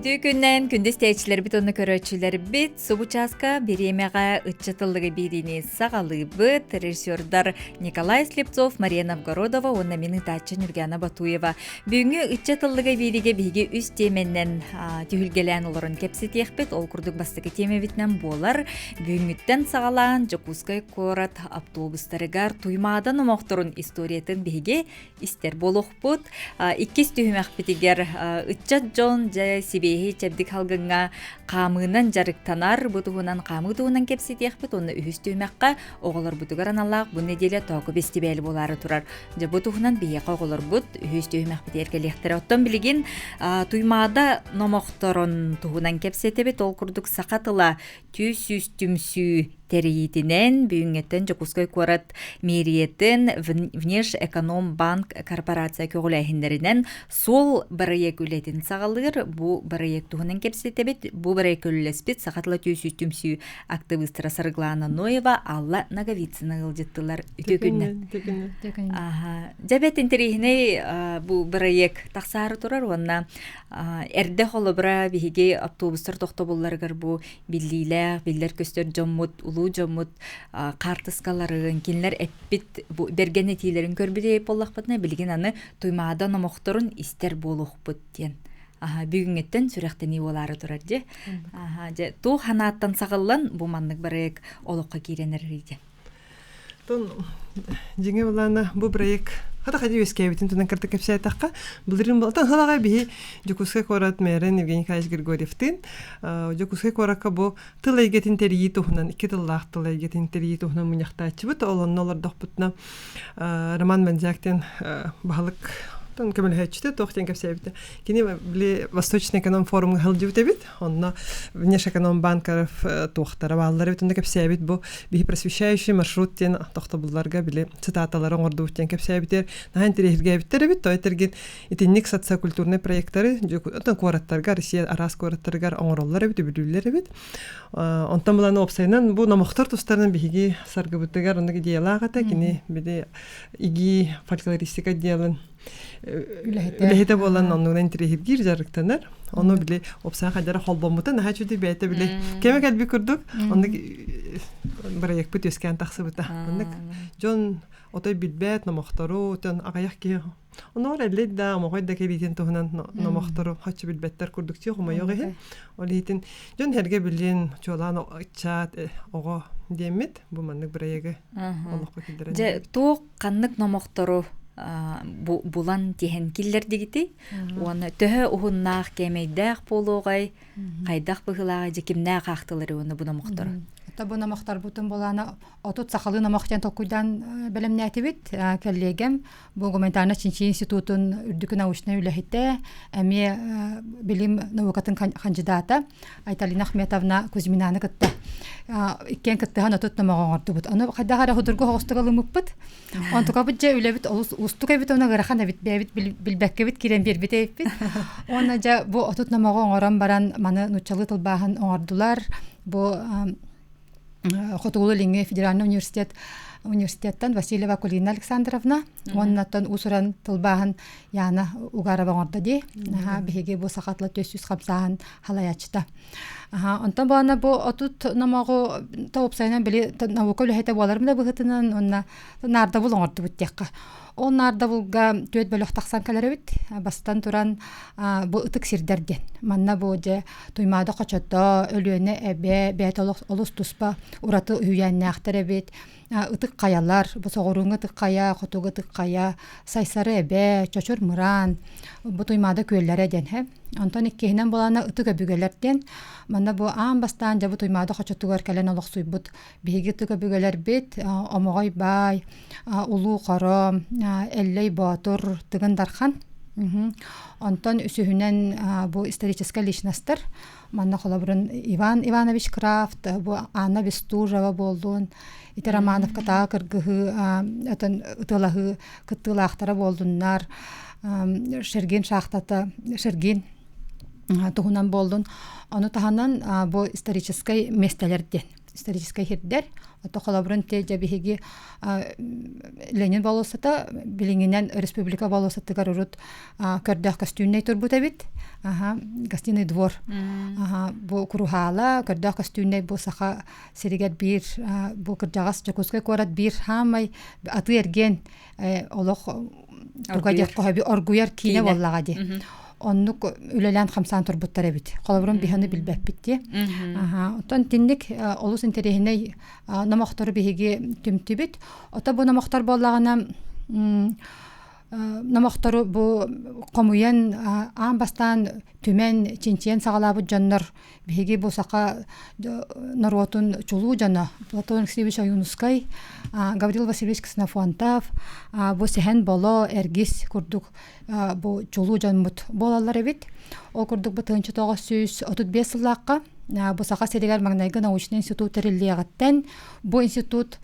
Үтүө күннэн күндү истээччилэрбит уонна көрөөччүлэрбит субу чааска бириэмэҕэ ыччат ыллыгы биэриини саҕалыыбыт. Режиссердар Николай Слепцов, Мария Новгородова уонна мин ыытааччы Нюргана Батуева. Бүгүҥҥү ыччат ыллыга биэриигэ биһиги үс тиэмэннэн түһүлгэлээн олорон кэпсэтиэхпит. Ол курдук бастакы тиэмэбитинэн буолар. Бүгүҥҥүттэн саҕалаан Дьокуускай куорат автобустарыгар Туймаада номохторун историятын биһиги истэр буолуохпут. Иккис түһүмэхпитигэр ыччат дьон дьэ сибиэһи чэбдик халгыҥҥа хаамыынан дьарыктанар, бу туһунан хаамыы туһунан кэпсэтиэхпит уонна үһүс түһүмэххэ оҕолорбутугар аналлаах бу нэдиэлэ Тооку бэстибээл буолаары турар. Дьэ бу туһунан биһиэхэ оҕолорбут үһүс түһүмэхпитигэр кэлиэхтэрэ. Оттон билигин Туймаада номохторун туһунан кэпсэтэбит. Ол курдук саха тыла 200 түмсүү тэрийиитинэн бүгүҥҥэттэн Дьокуускай куорат миэриятин Внешэкономбанк корпорация көҕүлээһиннэринэн суол бырайыак үлэтин саҕалыыр. Бу бырайыак туһунан кэпсэтэбит. Бу бырайыак үлэлэспит Саха тыла 200 түмсүү актыбыыстара Саргылаана Ноева, Алла Ноговицына ыалдьыттылар. Үтүө күннэн. Аха. Дьэ бэт интэриэһинэй бу бырайыак тахсаары турар уонна эрдэ холобура биһиги автобустар тохтобулларыгар бу биллиилээх, биллэр-көстөр дьоммут, улуу дьоммут хаартыскаларын, кинилэр эппит бу бэргэн этиилэрин көрбүт буоллахпытына, билигин аны Туймаада номохторун истэр буолуохпут диэн. Аха, бүгүҥҥүттэн сүрэхтэнии буолаары турар дьэ. Аха, дьэ, туох санааттан саҕыллан бу маннык бырайыак олоххо киирэн эрэр диэн. Тон дьиҥэ былаана бу проект хата хади үөскээбитин тунан кырта кэпсээтэххэ былырыын былтан халаҕа биһи Дьокуускай куорат мэрин Евгений Николаевич Григорьевтыын Дьокуускай куоракка бу тыл эйгэтин тэрийии туһунан икки тыллаах тыл эйгэтин тэрийии туһунан мунньахтааччыбыт ол онно олордохпутуна Роман Мандзяк диэн баһылык көмөлөһөөччүтэ туох диэн кэпсээбитэ кини били Восточный эконом форумҥа сылдьыбыт эбит Онно Внешэкономбанкаров туохтара бааллар эбит онно кэпсээбит бу биһи просвещающий маршрут диэн тохтобулларга били цитаталары оҥордубут диэн кэпсээбитэр наһаа интэриэһиргээбиттэр эбит то этэргин итинник социокультурнай проекттары оттон куораттарга Россия араас куораттарыгар оҥороллор эбит үбүлүүллэр эбит онтон булан уопсайынан бу номохтор тустарынан биһиги саргыбытыгар оннук идеялаах этэ кини били ИГИ фольклористика отделын үлэһитэ буолан оннугунан интэриэһиргиир дьарыктанар. Ону били опсаан хайдара холбоммута наһаа үчүгэй бэйэтэ били кэмэ кэлбит курдук оннук бырайыакпыт үөскээн тахсыбыта. Оннук дьон отой билбэт номохтору отон аҕыйах киһи оноор эллэй да омоҕой да кэбиитин туһунан номохтору хаччы билбэттэр курдук чи хомойуох иһин ол иһитин дьон эргэ билин чуолаан ыччат оҕо диэммит бу маннык бырайыагы олоххо киллэрэн Дьэ туох ханнык номохтору булан тиһэн киллэрдигитий уонна төһө уһуннаах кээмэйдээх буолуоҕай хайдах быһыылааҕый дьэ кимнээх аахтылар уонна бу номохтору Ото бу номохторбутун булаана отут сахалыы номох диэн толкуйдаан бэлэмнээтибит. Кэллиэгэм бу гуманитарнай чинчийии институтун үрдүкү научнай үлэһитэ, эмиэ билим наукатын хандьыдаата Айталина Ахметовна Кузьминаны кытта иккиэн кыттыһан отут номоҕо оҥордубут. Ону хайдах эрэ судургу соҕустук ылыммыппыт. Онтукабыт дьэ үлэбит олус уустук эбит уонна ыарахан эбит бэйэбит билбэккэбит киирэн биэрбит эбиппит. Уонна дьэ бу отут номоҕу оҥорон баран маны нууччалыы тылбааһын оҥордулар. Бу Хотугулуу-Илиҥҥи федеральный университет университеттан Васильева Акулина Александровна уоннаттан уус-уран тылбааһын Яна Угарова оҥордо дии. Аха биһиги бу саха тыла 400 хамсааһын халайааччыта. Аха онтон буолана бу отут номоҕу тоопсайынан били наука үлэһитэ буоларым да быһыытынан уонна наардабыл оҥордубут диэххэ. Ол наардабылга түөрт бөлөх тахсан кэлэр эбит. Бастан туран бу ытык сирдэр диэн. Манна бу дьэ Туймаада хочото, Өлүөнэ эбэ бэйэтэ олус туспа ураты үһүйээннээхтэр эбит. Ытык хайалар, бу соҕурууҥҥу ытык хайа, хотугу ытык хайа, Сайсары эбэ, Чочур Мыраан, бу Туймаада күөллэрэ диэн һэ. Онтон иккиһинэн буолана ытык өбүгэлэр диэн. Манна бу аан бастаан дьэ бу Туймаада хочотугар кэлэн олохсуйбут биһиги ытык өбүгэлэрбит Омоҕой Баай, Улуу Хоро, Эллэй Боотур, Тыгын Дархан. Онтон үсүһүнэн бу историческай личностар манна холобурун Иван Иванович Крафт, бу Анна Бестужева буоллун, ити Романовка таа кыргыһыы атын ытыалаһыы кыттыылаахтара буоллуннар, Шергин шахтата, Шергин туһунан буоллун. Ону таһынан бу историческай миэстэлэр диэн. историческай хирдэр. Ото холобурун те дьэ биһиги Ленин болуоссата билиҥинэн республика болуоссатыгар урут көрдөөх көстүүннэй турбут эбит. Аха, гостиный двор. Аха, бу куруһаала көрдөөх көстүүннэй бу саха сиригэр биир бу кырдьаҕас Дьокуускай куорат биир хаамай атыы-эргиэн олох туга диэх хоһоби оргуйар киинэ буоллаҕа дии. Оннук үлэлээн хамсаан турбуттар эбит. Холобурун биһаны билбэппит дии. Оттон тинник олус интэриэһинэй номохтору биһиги түмтүбүт. Ото бу номохтор буоллаҕына номохтору бу хомуйан аан бастаан түмэн чинчийэн саҕалаабыт дьоннор биһиги бу саха норуотун чулуу дьоно Платон Алексеевич Ойуунускай, Гаврил Васильевич Ксенофонтов, бу Сэһэн Боло, Эргис курдук бу чулуу дьоммут буолаллар эбит. Ол курдук бу 1935 сыллаахха бу Саха сиригэр маҥнайгы научнай институт тэриллиэҕиттэн бу институт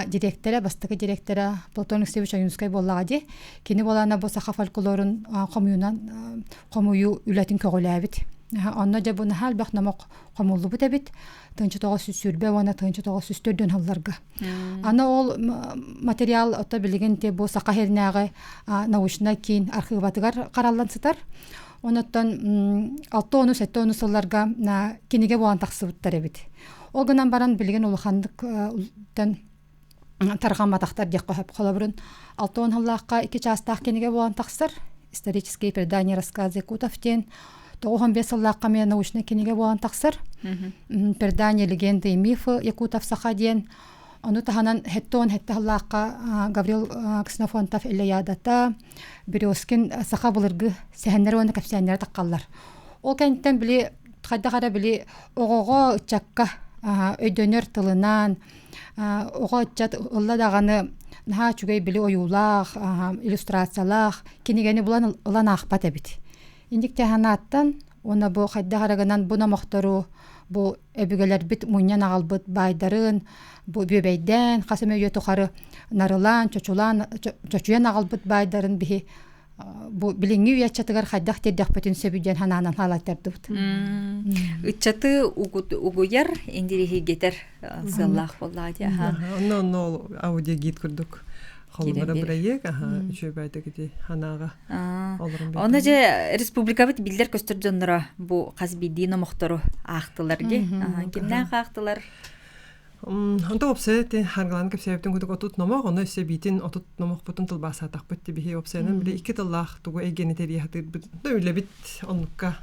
директора, бастакы директора Платон Алексеевич Ойуунускай буоллаҕа дии. Кини буолаана бу саха фольклорун хомуйунан хомуйуу үлэтин көҕүлээбит. Онно дьэ бу наһаа элбэх номох хомуллубут эбит. 1920 уонна 1904 сылларга. Аны ол материал ото билигин те бу Саха сиринээҕи научнай киин архыыбатыгар хараллан сытар. Онуттан 6-10-7 сылларга кинигэ буолан тахсыбыттар эбит. Ол гынан баран билигин улаханнык тарҕамматахтар диэххэ сөп. Холобурун 60 сыллаахха икки чаастаах кинигэ буолан тахсар. Исторические предания рассказы якутов диэн 95 сыллаахха эмиэ научнай кинигэ буолан тахсар. Предания легенды и мифы якутов саха диэн. Ону таһынан 77 сыллаахха Гаврил Ксенофонтов Илеядата, Березкин саха былыргы сэһэннэр уонна кэпсээннэрэ таххаллар. Ол кэнниттэн били хайдах эрэ били оҕоҕо ыччакка өйдөнөр тылынан оҕо ыччат ылла даҕаны наһаа үчүгэй били ойуулаах иллюстрациялаах кинигэни булан ылан аахпат эбит. Инник ханааттан уонна бу хайдах эрэ гынан бу номохтору бу өбүгэлэрбит мунньан аҕалбыт баайдарын бу бүөбэйдээн хас эмэ үйэ тухары нарылаан чочулаан чочуйан аҕалбыт баайдарын биһи бу билиҥҥи үйэ ыччатыгар хайдах тиэрдэхпитин сөбүй диэн санаанан хаалаттардыбыт. Ыччаты угуйар, интириэһиргэтэр сыаллаах буоллаҕа дии. Онно онно ол аудиогид курдук холобура бырайыак аха үчүгэй ити ханаага олорон Оны же республикабыт биллэр көстөр дьонноро бу хас биирдии номохтору аахтылар ди. Кимнээх аахтылар? Онто уопсайа ити харгалаан кэпсээбитин курдук отут номох, ону өссө биитин отут номохпутун тылбаасаатахпыт биһи уопсайынан били икки тыллаах тугу эйгэни тэрийэ сатыырбыт да үлэбит оннукка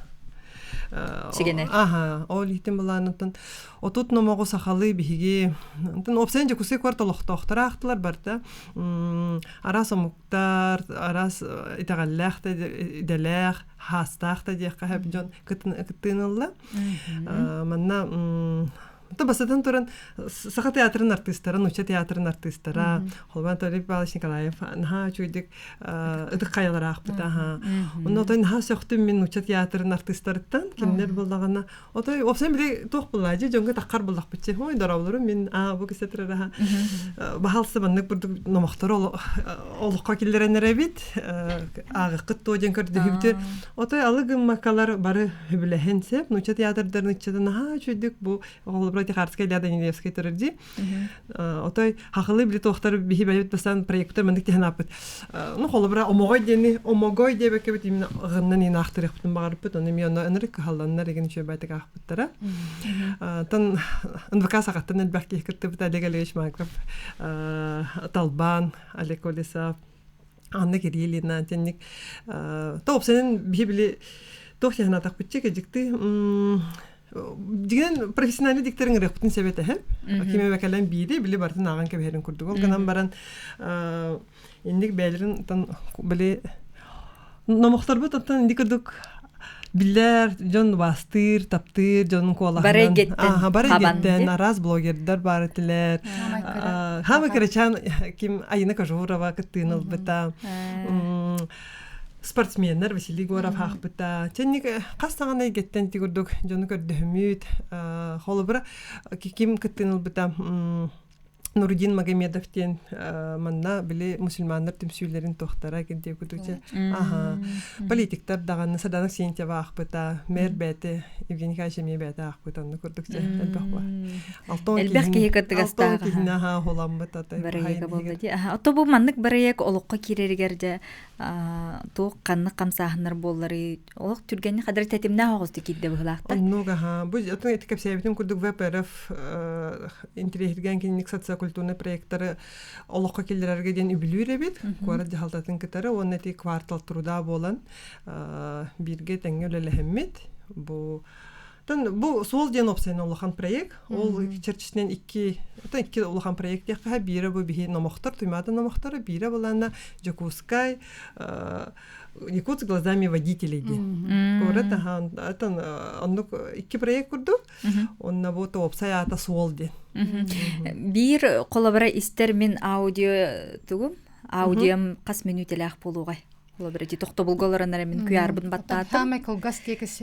Сигэнэр. Аха, ол иһитин былаанынтан отут номоҕу сахалыы биһиги онтон уопсайан Дьокуускай куорат олохтоохторо аахтылар барыта араас омуктар, араас итэҕэллээх да идэлээх, хаастаах да диэххэ сөп дьон кыттыыны ылла. Манна То бастатан туран Саха театрын артыыстара, нуучча театрын артыыстара, Холбан Анатолий Павлович Николаев наһаа үчүгэйдик ытык хайалараахпыт аха. Онно отой наһаа сөхтүм мин нуучча театрын артыыстарыттан кинилэр буллаҕына отой уопсайан били туох буллаа дьэ дьоҥҥо таххар буллахпыт чи ой дороолорум мин аа бу кисэтирэр баһалсы маннык бурдук номохтору олоххо киллэрэн эрэбит ааҕыккыт туо диэн көрдөһүбүтү Отой алы гыммаккалар бары сөбүлэһэн сөп. Нуучча театрдарын ыччата наһаа үчүгдүк бу оҕолорбор Тихарскай Илья Данилевскай турар дии. Отой хахылы били туохтар биһи бэйэбит бастаан проекттар маннык тиһэн ааппыт. Ну холобура омоҕой диэни омогой диэбэккэбит именно ҕыннан иин аахтырыахпытын баҕарбыт. Ону эмиэ онно ынырык кыһалланнар игин үчүгэй байтык аахпыттара. Тан НВК саҕаттан элбэх киһи кыттыбыт Олег Олегович Марков, Талбан, Олег Колесов, Анна Кириллина итинник тоопсанын биһи били туох сыһанатахпытчы кэдьикти дигэн профессиональный дикторын ырыахпытын сэбэтэһэ киме бэкэлэн биири били бартын ааҕан кэбиһэрин курдук ол гынан баран инник бээлэрин тон били номохторбут оттон инник курдук биллэр дьон убаастыыр, таптыыр дьонун куолаһынан аха бары эйгэттэн араас блогердар баар этилэр. Хаамай кырачаан ким Айына Кожурова кыттыыны ылбыта. Спортсменнар Василий Егоров аахпыта. Чэнник хас саҥаны эйгэттэн ити курдук дьону көрдөһүмүт. Холобура ким кыттыыны ылбыта. Нурудин Магомедов диэн манна били мусульманнар түмсүүлэрин туохтара кэнтиэ кутуча аха политиктар даҕаны Садана Сентьева аахпыта мэр бэйэтэ Евгений Николаевич эмиэ бэйэтэ аахпыта онно курдук чэ элбэх ба алтон элбэх киһи кыттыгастаах алтон киһини аха хуламмыт ата бырайыга буолла дии ото бу маннык бырайыак олоххо киирэригэр дьэ туох ханнык хамсааһыннар буолларый олох түргэнник хадыр тэтимнээх оҕусту киирдэ быһылаахтар оннук аха бу отун эти кэпсээбитим курдук ВПРФ интэриэһиргээн кининик социокультурный проекттары олоххо киллэрэргэ диэн үбүлүүр эбит куорат дьаһалтатын кытары уонна ити квартал труда буолан бииргэ тэҥҥэ үлэлэһэммит бу бу суол диэн опсайын улахан проект ол чэрчитинэн икки икки улахан проект диэххэ биирэ бу биһи номохтор туймаада номохторо биирэ буланна Дьокуускай Якутск глазами водителей диэн куорат ахан оннук икки проект курдук онно бу уопсай аата суол диэн биир холобура истэр мин аудио тугум аудиом хас мүнүүтэлээх буолуоҕай холобура ити тохтобулга олорон эрэ мин куйаарбын баттаатым таамай кылгас тиэкис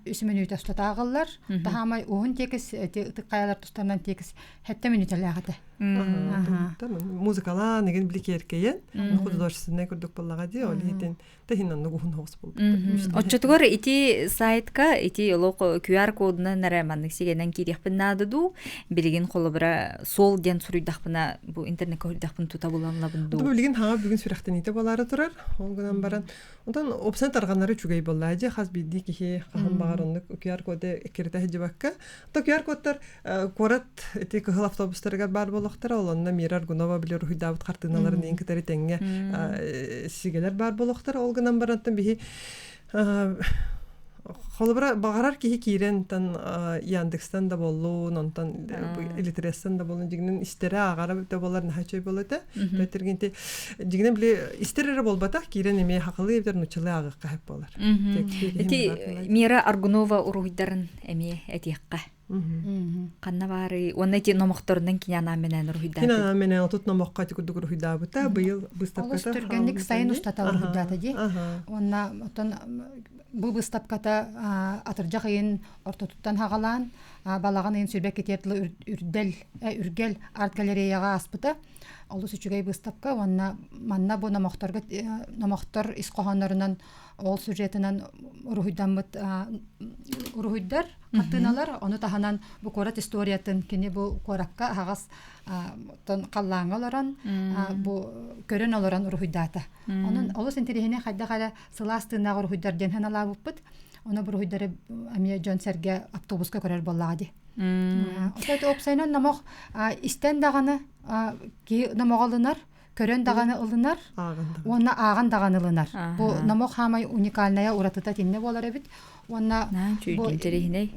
үс мүнүүтэ устата ааҕыллар таһаамай уһун тиэкис ити ытык хайалар тустарынан тиэкис хэттэ мүнүүтэлээх этэ музыкалаан игин били киэркэйэн художественнай курдук буоллаҕа дии ол иһитин тэһин оннук уһун соҕус буолбут оччотугар ити сайтка ити олох QR кодунан эрэ маннык сигэнэн киириэхпин наада дуу билигин холобура суол диэн суруйдахпына бу интернеккэ суруйдахпын тута буланлабын дуу билигин хаҥа бүгүн сүрэхтэниитэ буолаары турар ол гынан баран Онтон опсан тарҕанара үчүгэй буоллаа дьэ хас биирдии киһи хаһан баҕар оннук QR коды эккирэтэ сылдьыбакка. То QR кодтар куорат ити кыһыл автобустарыгар баар буолуохтара ол онно Мира Аргунова били уруһуйдаабыт хартыыналарын иин кытары тэҥҥэ сигэлэр баар буолуохтара ол гынан барантан биһи Холобура, баҕарар киһи киирэн тан Яндекстан да буоллун, онтон Элитрестан да буоллун, дьиҥинэн истэрэ ааҕара да буолар наһаа үчүгэй буолуо этэ. Тэтэргинти дьиҥинэн били истэр эрэ буолбатах, киирэн эмиэ хахалыы эбэтэр нууччалыы ааҕыахха сөп буолар. Ити Мира Аргунова уруһуйдарын эмиэ этиэххэ. Ханна баарый? Уонна ити номохторунан кини анаан менен уруһуйдаабыт. Кини анаан менен отут номоххо ити курдук уруһуйдаабыта. Быйыл быыстапката. Олус түргэнник сайын устата уруһуйдаата дии. Уонна оттон бу быыстапката атырдьах ыйын ортотуттан хаҕалаан балаҕан ыйын сүрбэ китиэр тылы үрдэл үргэл арт галереяҕа ааспыта. Олус үчүгэй быыстапка уонна манна бу номохторго номохтор ис хоһооннорунан ол сюжетынан уруһуйдаммыт уруһуйдар хартыыналар ону таһынан бу куорат историятын кини бу куоракка аһаҕас халлааҥҥа олорон бу көрөн олорон уруһуйдаата онон олус интэриэһинэй хайдах эрэ сылаас тыыннаах уруһуйдар диэн саналаабыппыт ону уруһуйдары эмиэ дьон-сэргэ автобуска көрөр буоллаҕа дии Ото уопсайынан номох истэн даҕаны киһи номоҕо ылынар көрөн даҕаны ылынар уонна ааҕан даҕаны ылынар. Бу номох хаамай уникальная уратыта итиннэ буолар эбит. Уонна бу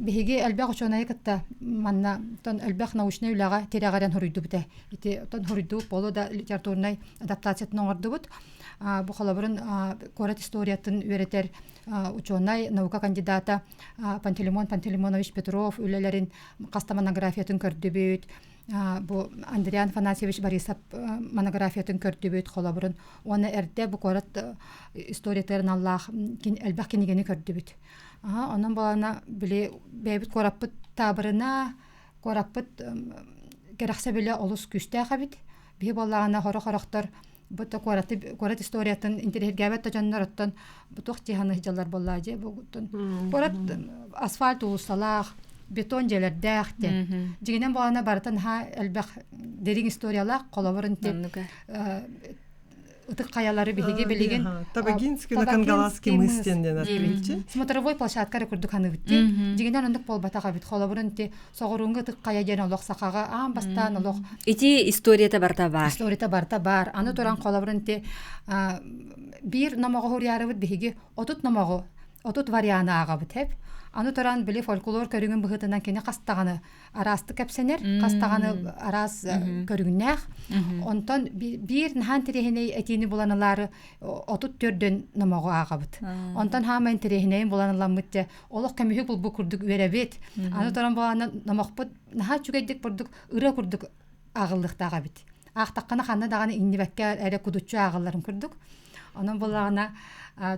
биһиги элбэх учуонайы кытта манна тон элбэх научнай үлэҕэ тирэҕирэн хоруйдубут ээ. Ити тон хоруйдубут болу да литературнай адаптациятын оҥордубут. Бу холобурун куорат историятын үөрэтэр учуонай, наука кандидата Пантелеймон Пантелеймонович Петров үлэлэрин хаста монографиятын көрдүбүт. Бу Андриан Афанасьевич Борисов монографиятын көрдүбүт холобурун уонна эрдэ бу куорат историятыгар аналлаах элбэх кинигэни көрдүбүт. Онон буолана били бэйэбит куораппыт таабырына, куораппыт кэрэхсэбилэ олус күүстээх эбит. Биһи буоллаҕына хоро-хорохтор бу куораты куорат историятын интэриэһиргээбэт да дьоннор оттон бу туох дии дьаллар буоллаа дии бу куорат асфальт уулуссалаах бетон дьиэлэрдээх диэн дьиҥинэн буолана барыта наһаа элбэх дириҥ историялаах холобурун ытык хайалары биһиги билигин Табагинский на Кангаласский мыс диэн диэн аттыыччы. Смотровой площадка эрэ курдук ханыыбыт дии. Дьиҥинэн оннук буолбатах эбит. Холобурун ти соҕурууҥҥа ытык хайа диэн олох сахаҕа аан бастаан олох Ити историята барта баар. Историята барта баар. Аны туран холобурун ти биир номоҕу хуруйаарыбыт биһиги отут номоҕу отут варианы ааҕабыт хэп. Аны туран били фольклор көрүҥүн быһыытынан кини хастаҕаны араастык кэпсэнэр, хас даҕаны араас көрүҥнээх. Онтон биир наһаа интэриэһинэй этиини булан ылаары 34 номоҕу ааҕабыт. Онтон хаама интэриэһинэйин булан ыламмыт дьэ олох көмүһү булбут курдук үөрэбит. Аны туран буолан номохпут наһаа үчүгэйдик курдук ырыа курдук ааҕыллыахтаах эбит. Аахтаххына ханна даҕаны иҥнибэккэ эрэ кудуччу ааҕылларын курдук. Онон буллаҕына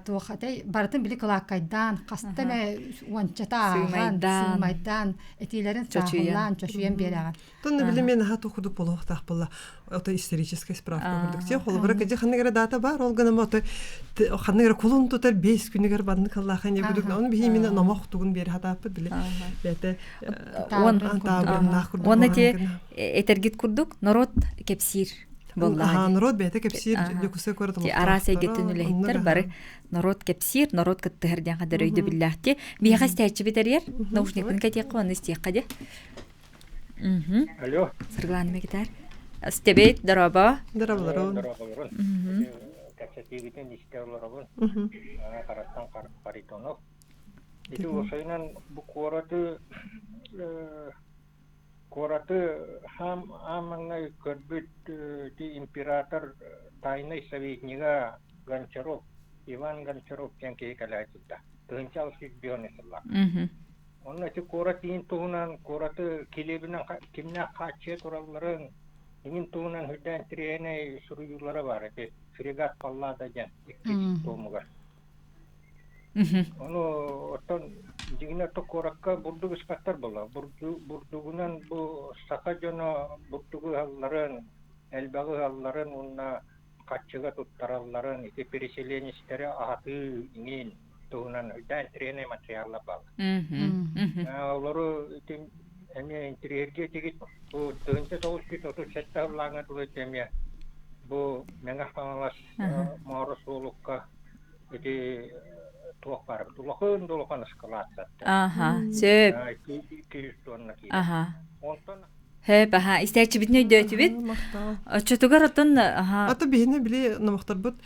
туох этэй барытын били кылааккайдаан хаста эмэ уончата ааҕан сыымайдаан этиилэрин сааһылаан чочуйан биэрэҕин. Тонна били мен аха тохудук болохтаах буолла. Ото историческая справка курдук. Те холобура кыжы ханнык эрэ дата бар, ол гынан ото ханнык эрэ кулун тутар 5 күнүгэр баннык аллаахан я курдук. Оны биһи именно номох тугун биэри хатааппыт били. Бэте он таабырыннаах курдук. Уонна те этэргит курдук народ кэпсиир буоллаҕа. Народ бэйэтэ кэпсиир Дьокуускай куорат араас эйгэтин үлэһиттэр бары народ кэпсиир, народ кыттыһар диэн хадыр өйдөбүллээхти. Биһиэхэ истээччибит эрийэр. Наушникпын кэтиэххэ уонна истиэххэ диэ. Алло. Саргылаана Мегитар. Стебейт, дорообо. Дорооболорун. Дорооболорун. Кэпсэтиибитин истэ олоробун. Хараттан Харитонов. Ити уопсайынан бу куораты куораты аан маҥнай көрбүт ити император тайный советнига Гончаров, Иван Гончаров диэн киһи кэлэ сылдьар. 1805 сыллаах. Онно ити куорат иин туһунан, куораты килиэбинэн кимнээх хааччыйа туралларын, иҥин туһунан үрдээн тириэнэй суруйуулара баар ити фрегат Паллада диэн иккис туомугар. Ону оттон дьиҥинэ то куоракка бурдук ыспаттар буолла. Бурдугунан бу саха дьоно бурдугу ыһалларын, элбэҕи ыһалларын уонна хаччыга туттаралларын, ити переселенецтэри аһатыы иҥин туһунан үрдээн тренер материаллар бааллар. Олору ити эмиэ интириэһиргиэ этигит. Бу 1937 сыллааҥҥа дылы эмиэ бу Мэҥэ Хаҥалас Моорус суолукка ити туох баар улахан да улахан ыскалааттар. Аха, сөп. 200 тонна киирэр. Аха. Онтон Хөп, аха, истээччибитин өйдөөтүбүт. Оччотугар оттон аха. Ата биһини били номохторбут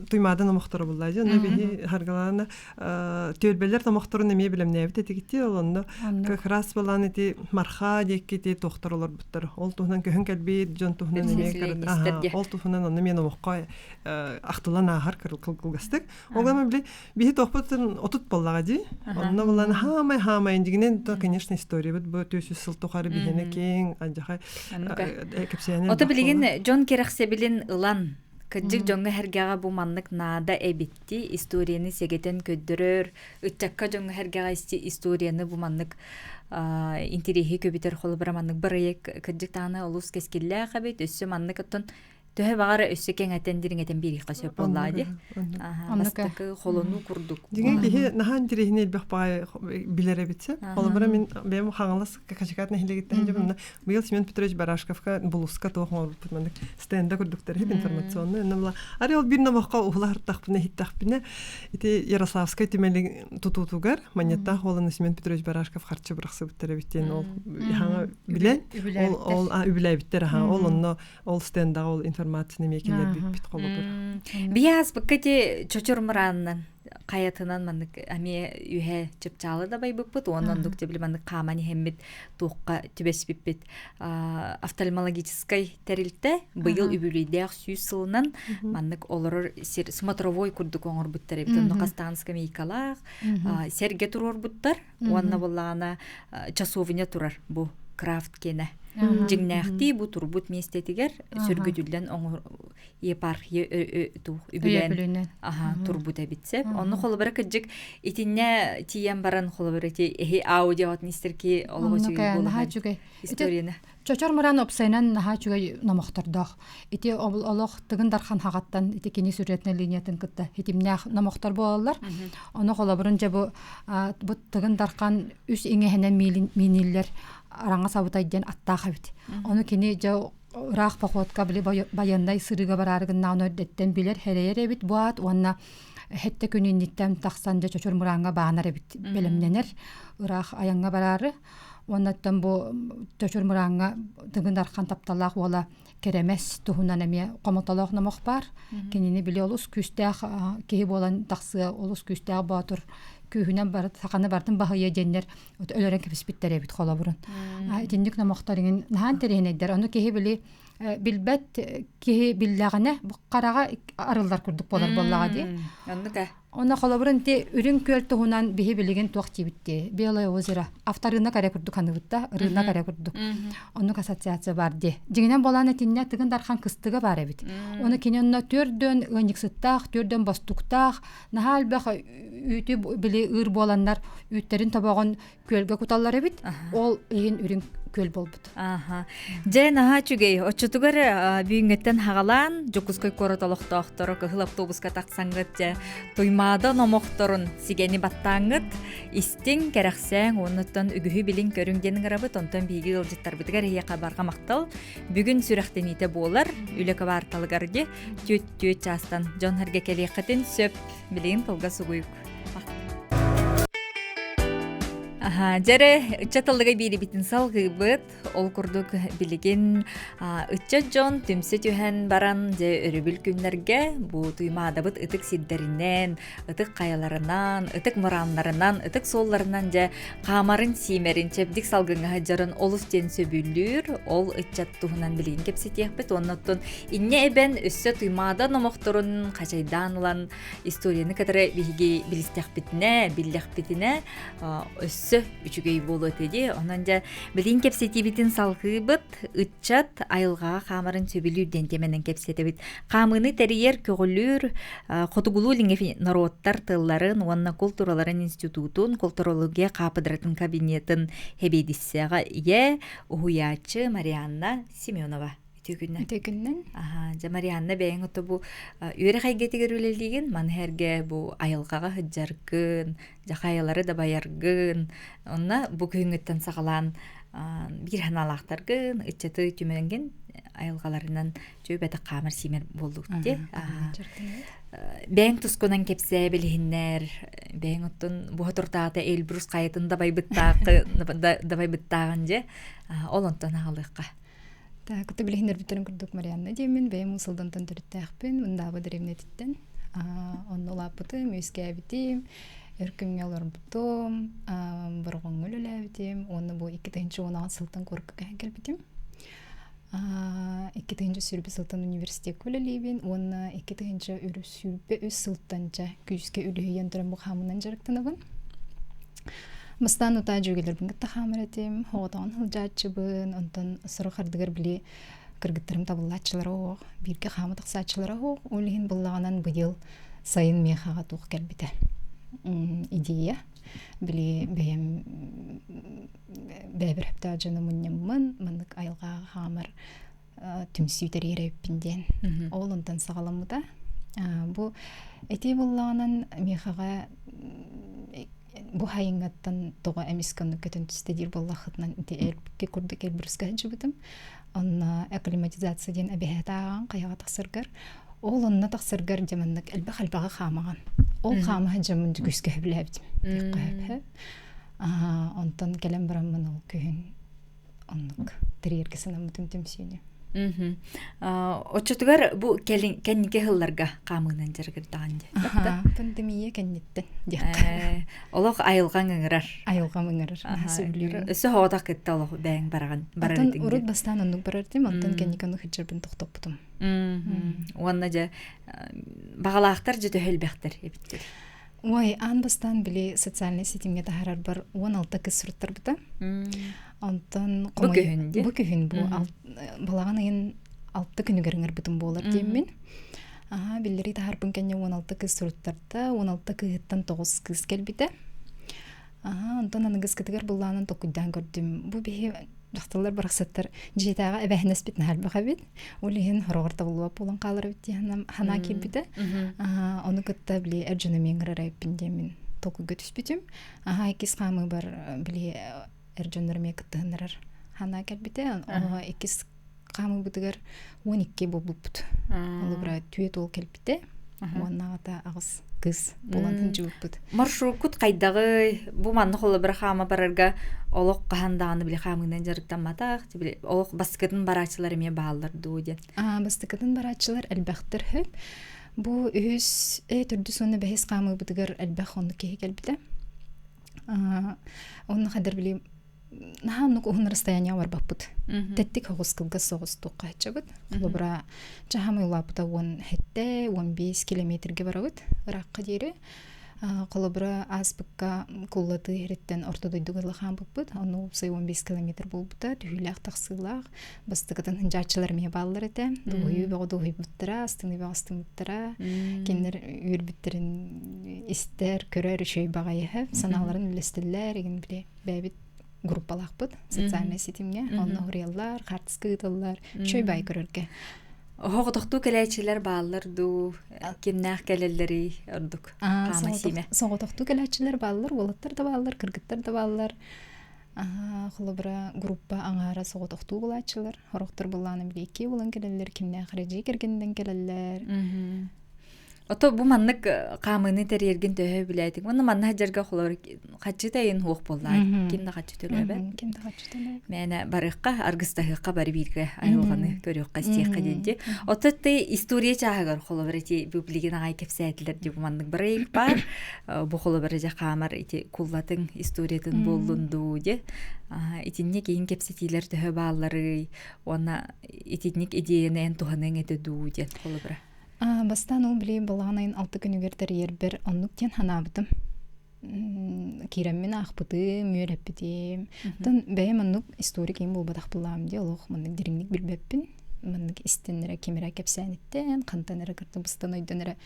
Туймаада номохторо булла дьэ онно биһи харгалаана түөлбэлэр номохторун эмиэ билэмнээбит этигитти ол онно как раз балаан ити марха диэкки ити туохтар олорбуттар ол туһунан көһөн кэлбит дьон туһунан эмиэ ол туһунан онно эмиэ номоххо ахтылан ааһар кылгастык ол гынан били биһи туохпутун 30 буоллаҕа дии онно булан хаамай хаамай дигинен то конечно историябыт бу 400 сыл тухары биһиэнэ киэҥ адьаха кэпсээнэ Ото билигин дьон кэрэхсэбилин ылан кырдьык дьоҥҥо сэргэҕэ бу маннык наада эбитти историяны сэгэтэн көрдөрөр ыччакка дьоҥҥо сэргэҕэ историяны бу маннык интириэһи көбүтэр холобура маннык бырайыак кырдьык даҕаны олус кэскиллээх эбит өссө маннык оттон төһө баҕар өссө кэҥэтэн дириҥэтэн биэриэххэ сөп буоллаҕа дии бастакы холонуу курдук Дьиҥэ киһи наһаа интэриэһинэй элбэх баҕайы билэр эбит сөп. Холобура мин бэйэм Хаҥалас Качакат нэһилиэгиттэн дьэ быйыл Семен Петрович Барашковка булуска туох оҥорбуппут маннык стенда курдуктар иһит информационный онно була ари ол биир номоххо уһула ыртахпына иһиттэхпинэ ити Ярославскай түмэлин тутуутугар манньаттаах уолан Семен Петрович Барашков харчы бырахсыбыттар эбит диэн ол хаҥа билэн ол ол үбүлээбиттэр аха ол онно ол стендаҕа ол информацияны эмиэ киллэрбиппит холобур. Биһи ааспыкка ити чочур мыраанынан хайатынан маннык эмиэ үһэ чыпчаалы да байбыппыт уонна оннук дьэ били маннык хааман иһэммит туохха түбэспиппит офтальмологическай тэрилтэ быйыл үбүлүйдээх 100 сылынан маннык олорор сир смотровой курдук оҥорбуттар эбит онно хастаан скамейкалаах сэргэ туруорбуттар уонна буоллаҕына часовня турар бу крафт киэнэ дьиҥнээхтии бу турбут миэстэтигэр сүргүтүллэн оҥор епархия үбүлээн аха турбут эбит сөп онно холобура кырдьык итиннэ тиийэн баран холобура ити эһи аудиоҕытын истэрки олоҕо үчүгэй буолахан историяны Чочор муран опсайынан наһаа үчүгэй номохтордоох. Ити олох Тыгын Дархан хаҕаттан ити кини сюжетнай линиятын кытта хитимнээх номохтор буолаллар. Ону холобурун дьэ бу бу Тыгын Дархан үс иҥэһинэн мииниллэр араҥас абытай диэн аттаах эбит. Ону кини дьэ ыраах походка били байыаннай сырыыга бараары гыннаҕына эрдэттэн билэр хэрэйэр эбит бу аат уонна хэттэ күн инниттэн тахсан дьэ чочур мурааҥҥа баанар эбит бэлэмнэнэр ыраах айаҥҥа бараары уонна оттон бу чочур мурааҥҥа Тыгын Дархан тапталлаах уола Кэрэмэс туһунан эмиэ хомотолоох номох баар. Кинини били олус күүстээх киһи буолан тахсыа, олус күүстээх боотур күүһүнэн бар, саханы бартын баһыйа диэннэр өлөрөн кэбиспиттэр эбит холобурун. Итинник номохтор иҥин наһаан интэриэһинэйдэр. Ону киһи били билбэт киһи биллэҕинэ бу хараҕа арыллар курдук буолар буоллаҕа дии. Оннук ээ. Онно холобурун ти үрүҥ күөл туһунан биһи билигин туох диибит Белое озеро авторынок эрэ курдук аныбытта, рынок эрэ курдук. Оннук ассоциация бар ди. Дьиҥинэн болаан этиннэ Тыгын Дархан кыстыга бар эбит. Оны кини онно төрдөн ыанньыксыттаах, төрдөн бостуктаах, наһаа элбэх үүтү били ыыр буоланнар үүттэрин тобоҕун күөлгэ куталлар эбит. Ол иһин үрүҥ күөл буолбут. Аха. Дьэ, наһаа үчүгэй. Оччотугар бүгүҥҥүттэн хаҕалаан Дьокуускай куорат олохтоохторо кыһыл автобуска тахсаҥҥыт дьэ Туймаада номохторун сигэни баттааҥҥыт истиҥ, кэрэхсээҥ уоннуттан үгүһү билиҥ көрүҥ диэн ыҥырабыт. Онтон биһиги ыалдьыттарбытыгар эһиэхэ барҕа махтал. Бүгүн сүрэхтэниитэ буолар. Үлэ кыбаарталыгар дьэ түөт-түөт чаастан дьон сэргэ кэлиэххитин сөп. Билигин тылга сугуйук. Аха, дьэрэ, ыччат тыллыга биирибитин салгыыбыт. Ол курдук билигин ыччат дьон түмсэ түһэн баран дьэ өрөбүл күннэргэ бу Туймаадабыт ытык сирдэринэн, ытык хайаларынан, ытык мурааннарынан, ытык суолларынан дьэ хаамарын-сиимэрин, чэбдик салгыҥҥа сылдьарын олус диэн сөбүлүүр. Ол ыччат туһунан билигин кэпсэтиэхпит. Оннуттан инньэ эбэн өссө Туймаада номохторун хачайдаан ылан историяны кытары биһиги билистэхпитинэ, биллэхпитинэ өссө үчүгэй буолуо этэ дии. Онон дьэ билин кэпсэтиибитин салгыыбыт. Ыччат айылҕаҕа хаамарын сөбүлүүр диэн тиэмэнэн кэпсэтэбит. Хаамыыны тэрийэр, көҕүлүүр Хотугулуу-Илиҥҥи норуоттар тылларын уонна култуураларын институтун культурология хаапыдыратын кабинетын сэбиэдиссэҕэ ийэ, уһуйааччы Марианна Семенова. Үтүө күннэн. Үтүө күннэн. Аха, дьэ Марианна бэйэҥ ото бу үөрэх эйгэтигэр үлэлиигин, маны сэргэ бу айылҕаҕа сылдьаргын, дьэ хайалары да байаргын, онно бу күһүҥҥүттэн саҕалаан биир санаалаахтаргын, ыччаты түмэҥҥин айылҕаларынан чүөбэтэх хаамар сиимэр буоллугут дии. Бэйэҥ тускунан кэпсээ билиһиннэр, бэйэҥ оттон буһа туртаата Эльбрус хайатын дабайбыттааҕын дьэ, ол онтон аҕалыахха. Так, кытта билиһиннэрбиттэрин курдук Марианна диэммин, бэйэм Уус-Алдантан төрүттээхпин, Мындаабы дэриэбинэтиттэн. Онно улааппытым, үөскээбитим, өр күҥҥэ олорбутум, Бороҕоҥҥо үлэлээбитим уонна бу 2016 сылтан куоракка көһөн кэлбитим. 2023 сылтан университекка үлэлиибин уонна 2023 сылтан дьэ күүскэ үлүһүйэн туран бу хаамынан дьарыктанабын. Бастаан утаа дьүөгэлэрбин кытта хаамар этим, оҕотоҕун сылдьааччыбын, онтон сорох ардыгар били кыргыттарым табыллааччылара оһох, бииргэ хаама тахсааччылара оһох, ол иһин буллаҕынан быйыл сайын миэхэҕэ туох кэлбитэ. Идея били бэйэм бэйэбэр сөптөөх дьону мунньаммын, маннык айылҕаҕа хаамар түмсүү тэрийэр эбиппин диэн. Ол онтон саҕаламмыта. Бу этии буоллаҕынан миэхэҕэ бу хайыҥҥаттан тоҕо эмискэ оннук көтөн түстэ диир буоллаххытынан ити эрки курдук Эльбруска сылдьыбытым. Онно акклиматизация диэн эбэһээт ааҕан хайаҕа тахсаргар ол онно тахсаргар дьэ маннык элбэх элбэҕи хаамаҕын. Ол хаама сылдьаммын күүскэ сөбүлээбитим. Онтон кэлэн бараммын ол күһүн оннук тэрийэргэ санаммытым түмсүүнү. Оччотугар бу кэнники сылларга хаамыынан дьарыгырдаҕын дии. Пандемия кэнниттэн диэххэ. Олох айылҕаҥ ыҥырар. Айылҕам ыҥырар. Сөбүлүүрүн. Өссө хоҕотох кытта олох бэйэҥ бараҕын. Барар Оттон урут бастаан оннук барар этим, оттон кэнники ону сылдьарбын тохтоппутум. Уонна дьэ баҕалаахтар дьэ төһө элбэхтэр эбиттэр. Ой, аан бастаан били социальнай ситимҥэ таһаарарбар 16 кыз суруттарбыта. Онтон Бу күһүн дии? Бу күһүн бу балаҕан ыйын алта күнүгэр ыҥырбытым буолар диэммин. Аха, биллэрии таһаарбын кэннэ 16 кыз суруттарда, 16 кыыһыттан 9 кыыс кэлбитэ. Аха, онтон аныгыскытыгар быллаанан толкуйдаан көрдүм. Бу биһи дьахталлар барахсаттар дьиэтээҕи эбээһинэспит наһаа элбэх эбит. Ол иһин хороҕор табыллыбат буолан хаалар эбит диэн санаа киирбитэ. Ону кытта били эр дьону эмиэ ыҥырар эбиппин диэммин толкуйга түспүтүм. Аха, иккис хаамыыбар били эр дьоннор эмиэ кыттыһыннарар санаа кэлбитэ. Ону иккис хаамыыбытыгар 12 буолбуппут. Олубура түөрт уол кэлбитэ. Уоннаҕата аҕыс кыыс буолан сылдьыбыппыт. Маршруккут хайдаҕый? Бу манна холобура хаама барарга олох хаһан даҕаны били хаамыынан дьарыктамматах, били олох бастакытын барааччылар эмиэ бааллар дуу диэн. Бастакытын барааччылар элбэхтэр сөп. Бу үһүс, төрдүс уонна бэһис хаамыыбытыгар элбэх оннук киһи кэлбитэ. Онно хадыр били Наһаа оннук уһун расстояние барбаппыт. Тэттик соҕус кылгас соҕус туохха хаччабыт. Холобура, чаһамай улааппыта 17, 15 километрге барабыт ыраахха диэри. Холобура, ааспыкка Куллаты иһириттэн орто дойдуга ыла хаампыппыт. Онно уопсай 15 километр буолбута, түһүүлээх тахсыылаах. Бастакытын хынжааччылар эмиэ бааллар этэ. Дуоһуйуу бөҕө дуоһуйбуттара, астыныы бөҕө астыммыттара. Кинилэр үөрбүттэрин истэр, көрөр үчүгэй баҕайы санааларын үллэстэллэр, игин били бэйэбит группалаахпыт социальнай ситимҥэ. Онно уһуруйаллар, хаартыска ыыталлар. Үчүгэй баай көрөргө. Оһоҕотохтуу кэлээччилэр бааллар дуу, кимнээх кэлэллэрий ордук хаама сиимэ? Соҕотохтуу кэлээччилэр бааллар, уолаттар да бааллар, кыргыттар да бааллар. Холобура, группа аҥаара соҕотохтуу булааччылар, сорохтор былаана били икки булан кэлэллэр, кимнээх эрэ дьиэ кэргэнинэн кэлэллэр. Ото бу маннык хаамыыны тэрийэргин төһө билээтиҥ? Уонна манна сылдьарга холобур хаччы тайын хуох буоллаа. Ким да хаччы төлөөбөт. Ким да хаччы төлөөбөт. Мээнэ барыахха, аргыстаһыахха бары бииргэ айылҕаны көрүөххэ, истиэххэ диэн дии. Ото ты история чааһыгар холобур ити бу билигин аҕай кэпсээтилэр дии бу маннык барыйык баар. Бу холобур дьэ хаамар ити куллатыҥ историятын буоллун дуу дии. Итинник киһин кэпсэтиилэр төһө баалларый? Уонна итинник идеяны эн туһаныаҥ этэ дуу диэн холобура. Бастаан ол били балаҕан айын алта күнүгэр тэрийэрбэр оннук диэн санаабытым. Киирэммин аахпытым, үөрэппитим. Оттон бэйэм оннук историк им буолбатах буллаҕым дии, олох маннык дириҥник билбэппин. Маннык истэн эрэ ким эрэ кэпсээниттэн, хантан эрэ кырта быстан ойдон эрэ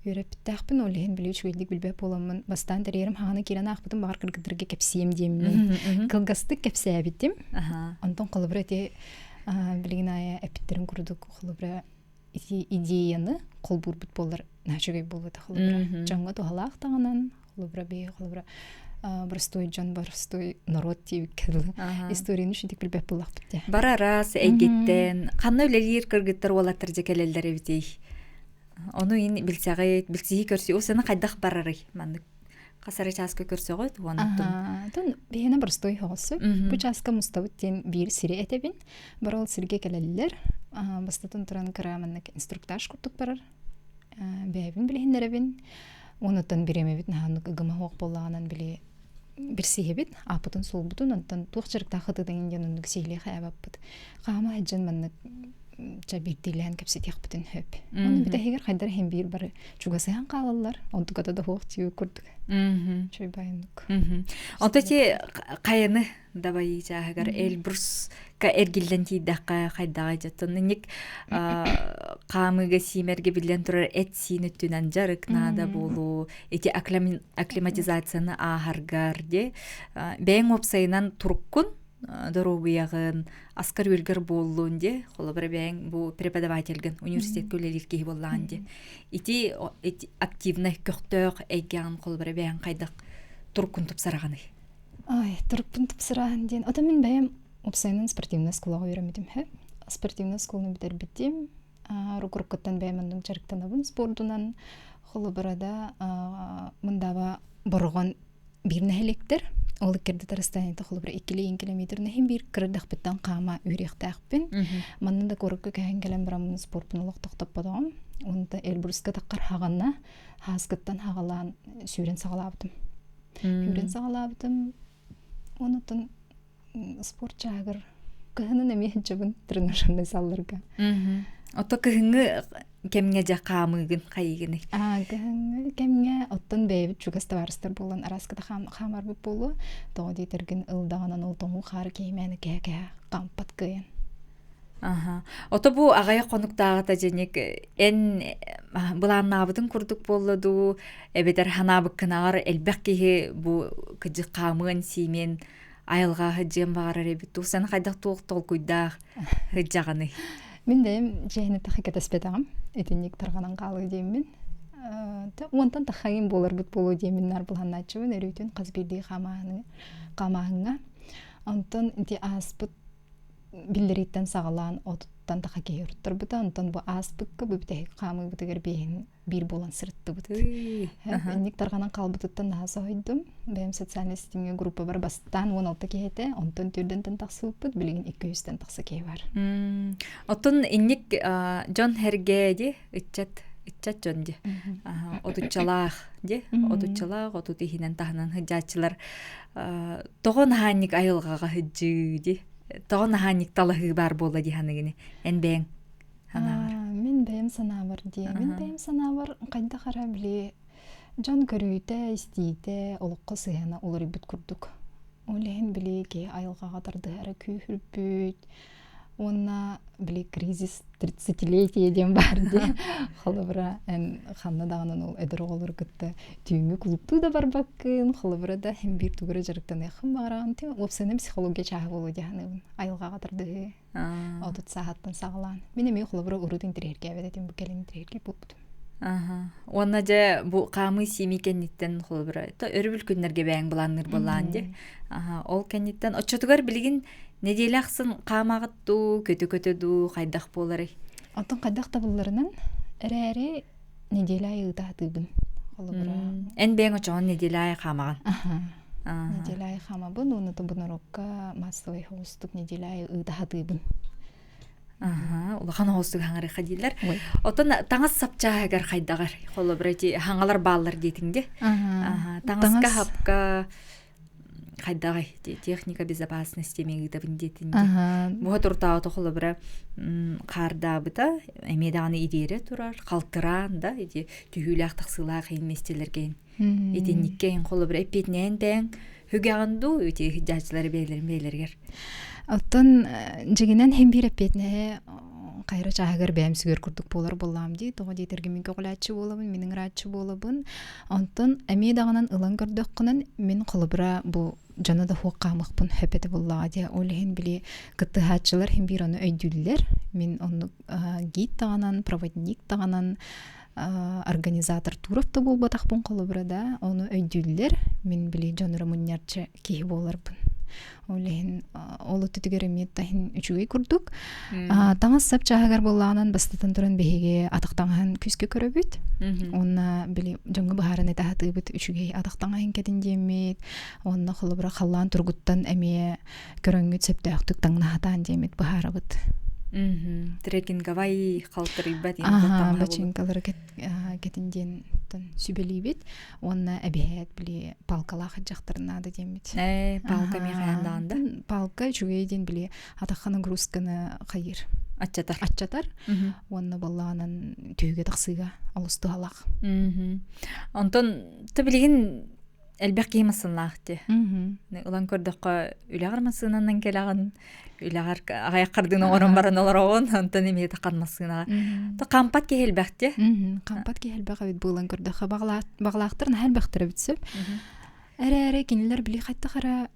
үөрэппиттээхпин. Ол иһин били үчүгэйдик билбэт буоламмын бастаан тэрийэрим хаһана киирэн аахпытым, баҕар кыргыттарга кэпсиэм диэммин. Кылгастык кэпсээбитим. Онтон холобура ити билигин аайы эппиттэрин курдук холобура ити идеяны холбуурбут буоллар наһаа үчүгэй буолуо этэ холобура дьоҥҥо туһалаах даҕанан холобура бэйэ холобура боростуой дьон боростуой норуот диэбиккэ дылы историяны үчүгдүк билбэт буоллахпыт дии Бары араас эйгиттэн ханна үлэлиир кыргыттар уолаттар дьэ кэлэллэр эбитий ону ин билсэҕит билсиһии көрсүү ол сана хайдах барарый маннык хас эрэ чааска көрсөҕүт уонна Тон биһиэнэ боростуой оҕосу. Бу чааска мустабыт диэн биир сири этэбин. Бары ол сиргэ кэлэллэр. Бастатан туран кыра маннык инструктаж курдук барар. Бэйэбин билиһиннэрэбин. Онуттан бириэмэбит наһааннык ыгыма суох буоллаҕынан били билсиһэбит, ааппытын суолбутун, онтон туох дьарыктаах хатыытын диэн оннук сиһилии хайаабаппыт. Хаама сылдьан маннык ча биирдиилээн кэпсэтиэхпитин сөп. Онно бүтэһигэр хайдар иһин биир бары чугасыһан хаалаллар, онтуката да суох тиийбит курдук. Чөй байыннык. Онто ти хайаны дабайыы чааһыгар Эльбруска эргиллэн тиийдэххэ хайдаҕай дьоттон инник хаамыыга сиимэргэ биллэн турар эт-сиин өттүнэн дьарык наада буолуу ити акклиматизацияны ааһаргар де бэйэҥ уопсайынан туруккун доруобуйаҕын аскар үөлгэр буоллун де холобура бэйэҥ бу преподавательгын университетка үлэлиир киһи буоллаҕын де ити активнай көхтөөх эйгэҕин холобура бэйэҥ хайдах туруккун тупсараҕыный Ай, турукпун тупсараһын диэн. Ото мин бэйэм уопсайынан спортивнай оскуолаҕа үөрэммитим үһү. Спортивнай оскуоланы бүтэрбитим. Рукуруккуттан бэйэм оннук дьарыктанабын спордунан. Холобура да мындаба Бороҕон биир нэһилиэктэр. Ол иккирдэ расстояниета холобура иккилиин километр нэһин биир кырдахпыттан хаама үөрүөхтээхпин. Манна да куоракка кэһэн кэлэн бараммын спорпун олох тохтоппотоҕум. Онто Эльбруска таххар хаҕана хааскыттан хаҕалаан сүүрэн саҕалаабытым. Сүүрэн саҕалаабытым. Онутун спорт чааһыгар кыһынын эмиэ сылдьабын тренажерный залларга. Ото кыһыҥҥы кэмҥэ дьэ хаамыыгын хайыгыный? Кыһыҥҥы кэмҥэ оттон бэйэбит чугас табаарыстар буолан арааската хаамарбыт буолуо. Тоҕо диэтэргин ылдаҕынан ол тоҥуу хаары киһимээни кэһэ-кэһэ хаампат кыайан. Аха. Ото бу аҕыйах хонуктааҕыта дьиник эн былааннаабытын курдук буолла дуу, эбэтэр ханаабыккынаҕар элбэх киһи бу кыдьык хаамыан сиимиэн айылҕа сылдьыан баҕарар эбит дуу, сен хайдах туох толкуйдаах сылдьаҕыный? Мин бэйэм дьиэһини тахы кэтэспэтэҕим. Итинник тарҕанан хаалыы диэммин. Уонтан тахайым буоларбыт буолуо диэммин наар былааннааччыбын өрүүтүн хас биирдии хаамааһыҥҥа. Онтон ити ааспыт биллэрииттэн саҕалаан отуттан таха киһи уруттарбыта. Онтон бу ааспыкка бу бүтэһик хаамыыбытыгар биэһин биир буолан сырыттыбыт. Инник тарҕанан хаалбытыттан наһаа соһуйдум. Бэйэм социальнай ситимҥэ группабар бастаан 16 киһи этэ, онтон төрдөнтөн тахсыбыппыт, билигин 200-тэн тахса киһи бар. Оттон инник дьон хэргээ ди ыччат ыччат дьон дии. Отуччалаах дии. Отуччалаах, отут иһинэн таһынан сылдьааччылар тоҕо наһаанньык айылҕаҕа сылдьыы дии. Тоҕо наһаанньык талаһыы баар буолла дии саныгыный? Эн бэйэҥ санаабар. Мин бэйэм санаабар дии. Мин бэйэм санаабар хайдах эрэ били дьон көрүүтэ, истиитэ, олоххо сыһыана уларыйбыт курдук. Ол иһин били киһи айылҕаҕа тардыһара күүһүрбүт уонна били кризис тридцатилетие диэн баар дии. Холобура, эн ханна даҕаны ол эдэр оҕолору кытта түүҥҥү кулууптуу да барбаккын, холобура да һин биир тугу эрэ дьарыктаныаххын баҕараҕын. Уопсайынан психология чааһа буолуо дии саныыбын. Айылҕаҕа тардыһыы. Отут сааһыттан саҕалаан. Мин эмиэ холобура урут интэриэһиргээбэт этим, бу кэлин интэриэһиргиир буолбутум. Аха. Уонна дьэ бу хаамыы сиимии кэнниттэн холобура өрөбүл күннэргэ бэйэҥ былаанныыр буоллаан дии. Аха. Ол кэнниттэн оччотугар билигин нэдиэлэ ахсын хаамаҕыт дуу, көтө-көтө дуу хайдах буоларый? Оттон хайдах табылларынан эрээри неделя айы ыыта сатыыбын. Холобура Эн бэйэҥ очоҕун неделя айы хаамаҕын. Аха. Неделя айы хаамабын уонна тобунорукка массовай холустук неделя айы ыыта сатыыбын. Аха, улахан оҕустук хаҥарыха дииллэр. Оттон таҥас сапчааһыгар хайдаҕар? Холобура ити хаҥалар бааллар диэтиҥ дии. Аха, таҥаска хапка хайдаҕай техника безопасности эми ыытабын диэтин дии. Буха туртаабыта холобура хаардаабыта эмиэ даҕаны ириэрэ турар, халтыраан да ити түһүүлээх тахсыылаах иһин миэстэлэргэ итинниккэ иһин холобура эппиэтинэһин тэҥ хүгэҕин дуу ити дьаачылары бэйэлэрин бэйэлэригэр. Оттон дьигинэн хим биир эппиэтинэһи хайра чааһыгар бэйэм сүгэр курдук буолар буоллаам дии. Тоҕо диэтэргэ мин көҕүлээччи буолабын, мин ыҥырааччы буолабын. Онтон эмиэ даҕанан ылан көрдөххүнэн мин холобура бу дьоно да суох хаамыахпын сөп этэ буоллаҕа дии. Ол иһин били кыттыһааччылар иһин биир ону өйдүүллэр. Мин оннук гид даҕанан, проводник даҕанан организатор Туров да буолбатахпын холобура да ону өйдүүллэр. Мин били дьонура мунньарчы киһи буоларбын. Ол иһин ол өттүтүгэр эмиэ таһын үчүгэй курдук. Таҥас сап чааһыгар буоллаҕынан бастатан туран биһиги атах таҥаһын күүскэ көрөбүт. Уонна били дьоҥҥо быһааран этэ сатыыбыт үчүгэй атах таҥаһын кэтин диэммит. Уонна холобура халлаан тургуттан эмиэ көрөҥҥүт сөптөөхтүк таҥнаһатаан диэммит быһаарабыт. Трекинговай халтарыйбат бачыыҥкалары кэтин диэн сүбэлиибит уонна эбиһээт били палкалаах дьахтар наада диэммит. Палка миэхэ да? Палка үчүгэй диэн били атахха нагрузканы хайыр. Аччатар. Аччатар. Уонна баллаанан түһүгэ тахсыыга олус туһалаах. Онтон ты билигин элбэх киһи массыыналаах дии. Ылан көрдөххө, үлэҕэр массыынанан кэлэҕин, үлэҕэр аҕыйах хардыыны оҥорон баран олороҕун, онтон эмиэ тахан массыынаҕа. То хампат киһи элбэх дии. Хампат киһи элбэх эбит буолан көрдөххө, баҕалаахтар наһаа элбэхтэр эбит сөп. Эрээри кинилэр били хайдах эрэ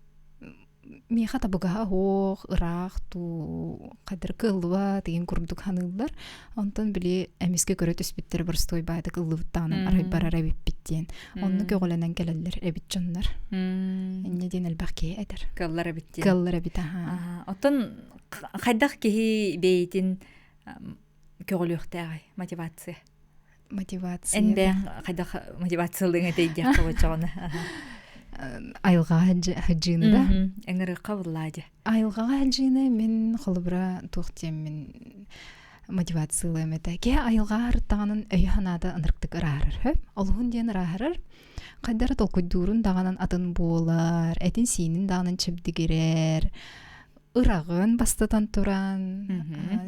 миэхэ табыгаһа суох, ыраах дуу, хайдары кыаллыбат деген курдук саныыллар. Онтон били эмискэ көрө түспүттэр боростуой баайдык ыллыбыттаҕынан арай барар эбиппит диэн. Онну көҕүлэнэн кэлэллэр эбит дьоннор. Инньэ диэн элбэх киһи этэр. Кыаллар эбит диэн. Кыаллар эбит, аха. Оттон хайдах киһи бэйэтин көҕүлүөхтээҕий мотивация? Мотивация. Эн бэйэҥ хайдах мотивациялыың этэй диэххэ бочоҕуна. Айылҕаҕа сылдьыыны да? Ыҥырыахха буллаа дьэ. Айылҕаҕа сылдьыыны мин холобура туох диэммин мотивациялыам этэ. Киһи айылҕаҕа арыттаҕынан өйө-санаата ынырыктык ырааһырар сөп. Олуһун диэн ырааһырар. Хайдара толкуйдуурун даҕанан атын буолар, этин-сиинин даҕанан чэбдигирэр, ыраҕын бастатан туран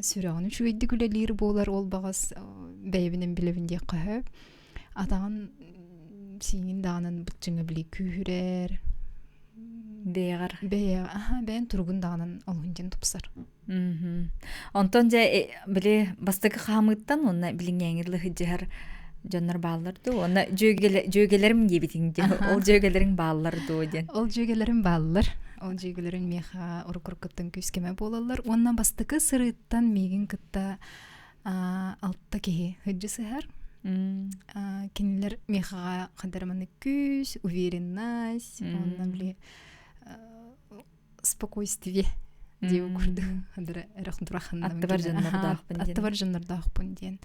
сүрэҕин үчүгэйдик үлэлиир буолар ол баҕас бэйэбинэн билэбин диэххэ сөп атаҕын сииҥин даҕанан быччыҥа били күүһүрэр бэйэҕэр бэйэ бэйэн туругун даҕанан олуһун диэн тупсар онтон дьэ били бастакы хаамыыттан уонна билиҥҥээҥи лыһыдьыһар дьоннор бааллар дуу уонна дьүөгэлэрим диэбитиҥ дии ол дьүөгэлэриҥ бааллар дуу диэн ол дьүөгэлэрим бааллар ол дьүөгэлэрим миэхэ уруккуттан күүскэмэ буолаллар уонна бастакы сырыыттан миигин кытта алта киһи сылдьа сыһар кинилэр миэхэҕэ хандарманы күүс уверенность уонна били спокойствие диэбит курдук хандара аттыбар дьоннордоохпун диэн аттыбар дьоннордоохпун диэн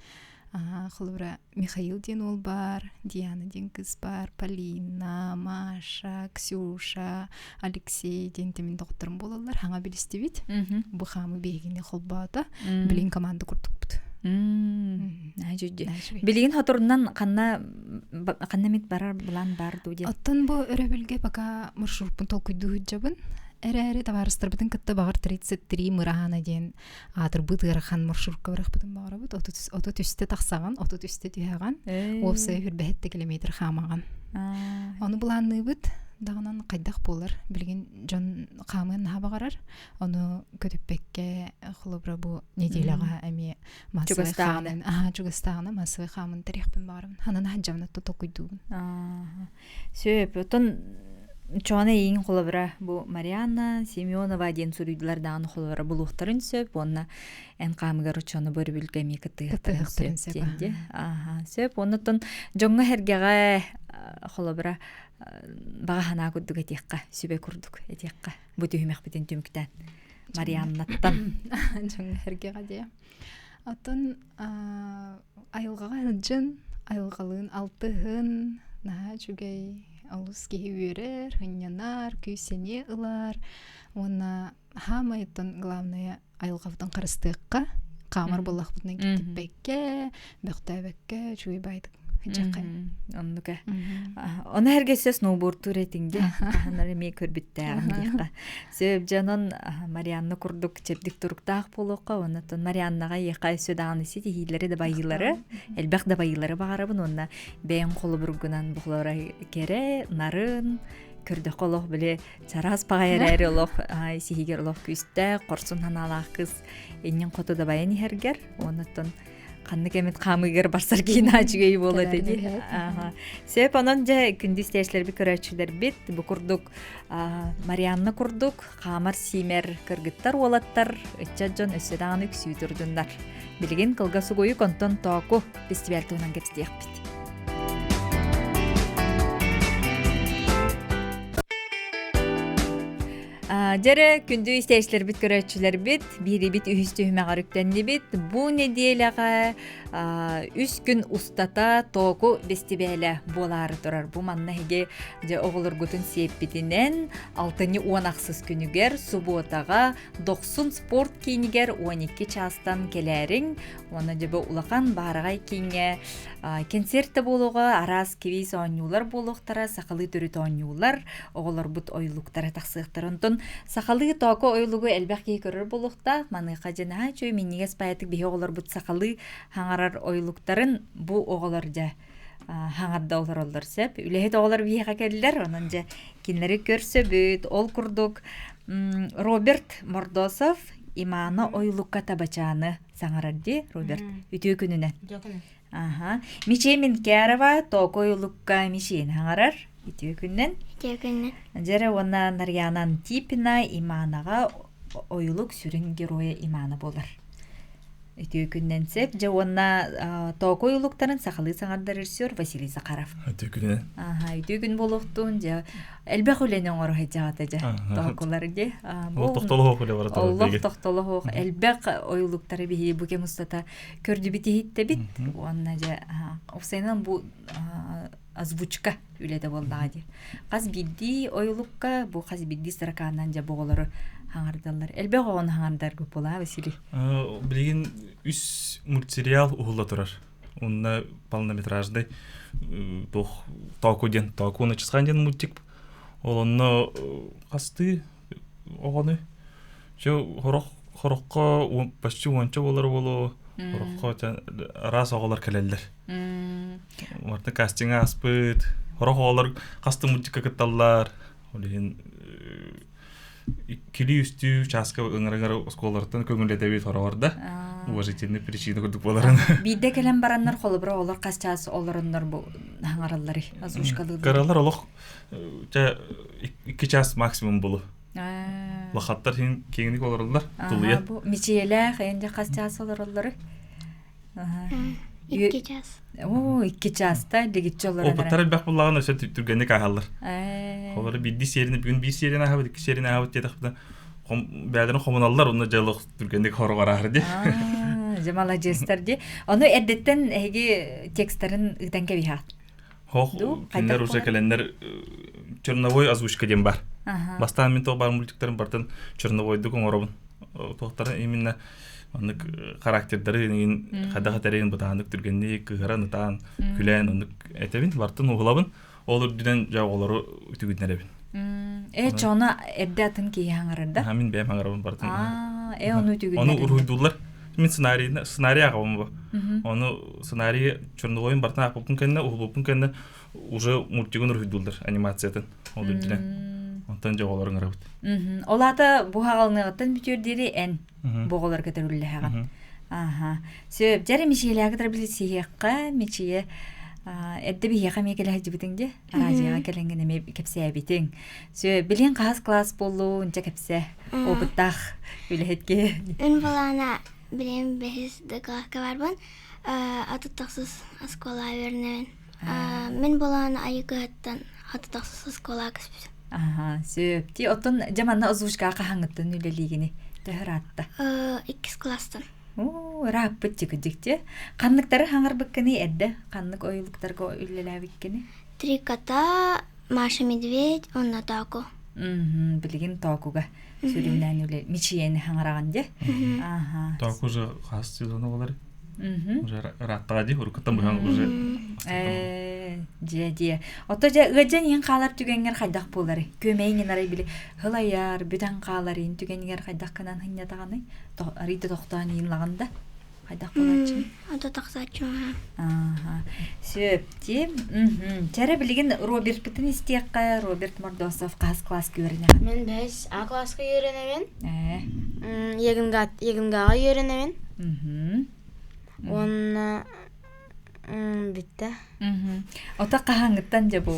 холобура Михаил диэн уол баар Диана диэн кыыс баар Полина Маша Ксюша Алексей диэн тимин доҕотторум буолаллар хаҥа билистибит бу хаамы биһигини холбоото билин команда курдукпут. Билигин хоторунан ханна ханна мит барар былаан бар дуу диэн. Оттон бу өрөбүлгэ пока маршруппун толкуйдуу сылдьабын. Эрээри табаарыстарбытын кытта баҕар 33 мыраана диэн аатырбыт ыарахан маршрутка барахпытын баҕарабыт. 33-тэ тахсаҕын, 33-тэ түһэҕин. Уопсайа 27 километр хаамаҕын. Ону былаанныыбыт. Даҕанан хайдах буолар? Билигин дьон хаамыан наһаа баҕарар. Ону көтүппэккэ, холобура бу неделяҕа эмиэ массовый хаамын, аха чугастааҕына массовый хаамын тэриэхпин баҕарабын. Ханан хаджабын отто толкуйдуубун. Сөп. Оттон чоона эйиҥ холобура бу Марианна Семенова диэн суруйдулар даҕаны холобура булуохтарын сөп уонна эн хаамыгар оччону бөрүбүлгэ эмиэ кыттыһыахтарын сөп диэн дии. Аха, сөп. Оннуттан дьоҥҥо сэргэҕэ холобура баҕа санаа курдук этиэххэ, сүбэ курдук этиэххэ. Бу түһүмэхпитин түмүктээн Марианнаттан. Дьоҥҥо сэргэҕэ диэ. Оттон айылҕаҕа сылдьын, айылҕалыын алтыһын, наһаа үчүгэй, олус киһи үөрэр, ынньанар, күүс-сэниэ ылар уонна хаамай оттон главное айылҕабытын харыстыахха, хаамар буоллахпытына киттиппэккэ, бөхтөөбөккө үчүгэй баайдык сылдьыахха. Оннук ээ. Ону эргэсэ сноубордтуур этиҥ дии. Хаһанар эмиэ көрбүттээҕим диэххэ. Сөп дьонон Марианна курдук чэбдик туруктаах буолуохха уонна Марианнаҕа эйиэхэ өссө даҕаны ситиһиилэри дабайыылары, элбэх дабайыылары баҕарабын уонна бэйэҥ холобургунан бухлара кэрэ, нарын, көрдөххө олох били чараас баҕай эрээри олох сиһигэр олох күүстээх, хорсун санаалаах кыз иннин хоту дабайан иһэргэр уонна ханнык эмит хаамыыгар барсар киһи үчүгэй буолуо этэ дии. Сөп, онон дьэ күндү истээччилэрбит көрөөччүлэрбит бу курдук Марианна курдук хаамар сиимэр кыргыттар уолаттар ыччат дьон өссө даҕаны үксүү турдуннар. Билигин кылгас угуйук онтон Тооку фестиваль туһунан кэпсэтиэхпит. Дьэрэ, күндү истээччилэрбит, көрөөччүлэрбит, биирибит үһүс түһүмэҕэр үктэннибит. Бу нэдиэлэҕэ үс күн устата Тооку бэстибээлэ буолаары турар. Бу манна эһиги дьэ оҕолоргутун сиэппитинэн алтынньы 10 ахсыс күнүгэр субуотаҕа Дохсун спорт киинигэр 12 чаастан кэлээриҥ. Уонна дьэ бу улахан баараҕай кииҥҥэ Кэнсиэрт да буолуоҕа, араас квиз оонньуулар буолуохтара, сахалыы төрүт оонньуулар, оҕолорбут ойулуктара тахсыахтара. Онтон сахалыы тооко ойулугу элбэх киһи көрөр буолуохтаах. Маныаха дьэ наһаа үчүгэй минньигэс баайытык биһи оҕолорбут сахалыы хаҥарар ойулуктарын бу оҕолор дьэ хаҥарда олороллор сөп. Үлэһит оҕолор биһиэхэ кэллэр, онон дьэ кинилэри көрсөбүт. Ол курдук Роберт Мордосов Имана ойулукка табачааны саҥарар дии, Роберт. Үтүө күнүнэн. Аха. Мичээ Минкярова Токо ойулукка мичээн хаҥарар. Үтүө күннэн. Үтүө күннэн. Дьэрэ уонна Нарьяна Антипина Иманаҕа ойулук сүрүн геройа Имана буолар. Үтүө күннэн сеп. Дьэ уонна Токо ойулуктарын сахалыы саҥардар режиссер Василий Захаров. Үтүө күнүнэн. Аха, үтүө күн буолуохтун. Дьэ элбэх үлэни оҥоро сылдьаҕыт дьэ тоһокулар дии. Ол тохтолоох үлэ барар. Олох тохтолоох элбэх ойулуктары биһи бу кэм устата көрдүбүт иһиттэбит уонна дьэ уопсайынан бу озвучка үлэтэ буоллаҕа дии. Хас биирдии ойулукка бу хас биирдии строканан дьэ бу оҕолору хаҥардаллар. Элбэх оҕону хаҥардаргы буолаа Василий? Билигин үс мультсериал уһулла турар. Онно полнометражный туох Току диэн Току Начисхан диэн мультик. Ол онно хастыы оҕону Чэ хорох хороххо почти уонча буолар буолуо хороххо араас оҕолор кэлэллэр. Марта кастинг ааспыт. Хорох оҕолор хас да мультикка кытталлар. Ол иһин иккилии үстүү чааска ыҥырыгар оскуолалартан көҥүллэтэбит хороҕор да уважительный причина курдук буоларын. Биирдэ кэлэн бараннар холобура олор хас чаас олороннор бу хаҥараллары озвучкалыыллар. Кыралар олох чэ икки час максимум булу. Лахаттар иһин киэҥник олороллор, тулуйа. Бу мичиэлээх энде хас чаас олороллору? Икки час. Оо, икки чааста дигиччи олорон. Опыттар элбэх буллаҕына өссө түргэнник ааһаллар. Олору биирдии сиэрини бүгүн биир сиэрини ааһабыт, икки сиэрини ааһабыт диэтэхпинэ бэйэлэрин хомуналлар, онно дьэ түргэнник хоругар ааһар дии. Дьэ маладьыастар дии. Ону эрдэттэн эһиги текстарын ыытан кэбиһэҕит. Хох, кинилэр уже кэлэннэр черновой озвучка диэн бар. Бастаан мин тоҕо бар мультиктарын бартын черновойдук оҥоробун. Туохтарын именно Оннук характердары иҥин хайдах этэрин бытааннык түргэнник кыыһыран ытаан күлээн оннук этэбин бартын уһулабын ол үрдүнэн дьэ оҕолору үтүгүннэрэбин. Э чоно эрдэ атын киһи хаҥарар да? Мин бэйэм хаҥарабын бартын. Э ону үтүгүннэрин. Ону уруһуйдууллар. Мин сценарий сценарий ааҕабын бу. Ону сценарий черновойун бартын аахпыппын кэннэ уһулбуппун кэннэ уже мультигын уруһуйдууллар анимациятын ол үрдүнэн. Онтон дьэ оҕолору ыҥырабыт. Ол аата бу хаҕалыныаҕыттан бүтүөр диэри эн бу оҕолорго төрүллэһэҕин. Аха. Сөп. Дьэрэ Мичиэлээҕи кытары билсиһиэххэ. Мичийэ эрдэ биһиэхэ эмиэ кэлэ сылдьыбытыҥ дии. Араадьыйаҕа кэлэҥҥин эмиэ кэпсээбитиҥ. Сөп. Билиэн хаһыс класс буоллуҥ? Дьэ кэпсээ. Опыттаах үлэһит киһи. Эн былаана билиэн бэһис да класска барбын. Аты тахсыс оскуола үөрэнэбин. Мин былаана айыкыһыттан аты тахсыс оскуолаҕа көспүтүм. Аха, сөп. Ти оттон дьэ манна озвучкаҕа хаһааҥҥыттан үлэлиигини? Төһө ыраатта? Иккис класстан. Оо, ырааппыт дьикти. Ханныктары хаҥарбыккыный эрдэ? Ханнык ойулуктарга үлэлээбиккиний? Три кота, Маша Медведь, уонна Тооку. Билигин Тоокуга сүрүннээн үлэ мичийэни хаҥараҕын дии. Аха. Тооку уже хас сезона болар? Уже ырааттаҕа дии, уруккуттан быһан уже Ээ, дьиэ дьиэ. Ото дьэ ыадьан иһин хаалар түгэҥҥэр хайдах буоларый? Күөмэйиҥ арай били һылайар, бүтэн хаалар иһин түгэнигэр хайдах гынан сынньатаҕыный? Арый да тохтоон иһин лаҕын да? Хайдах буолааччыный? Ото тахсааччым Ааха. Сөп дии. Чэрэ билигин Робертпытын истиэххэ. Роберт Мордосов хас класска үөрэнэҕин? Мин бэһис А класска үөрэнэбин. Ээ. Егингаҕа үөрэнэбин. Уонна бүттэ. Ото хаһааҥҥыттан дьэ бу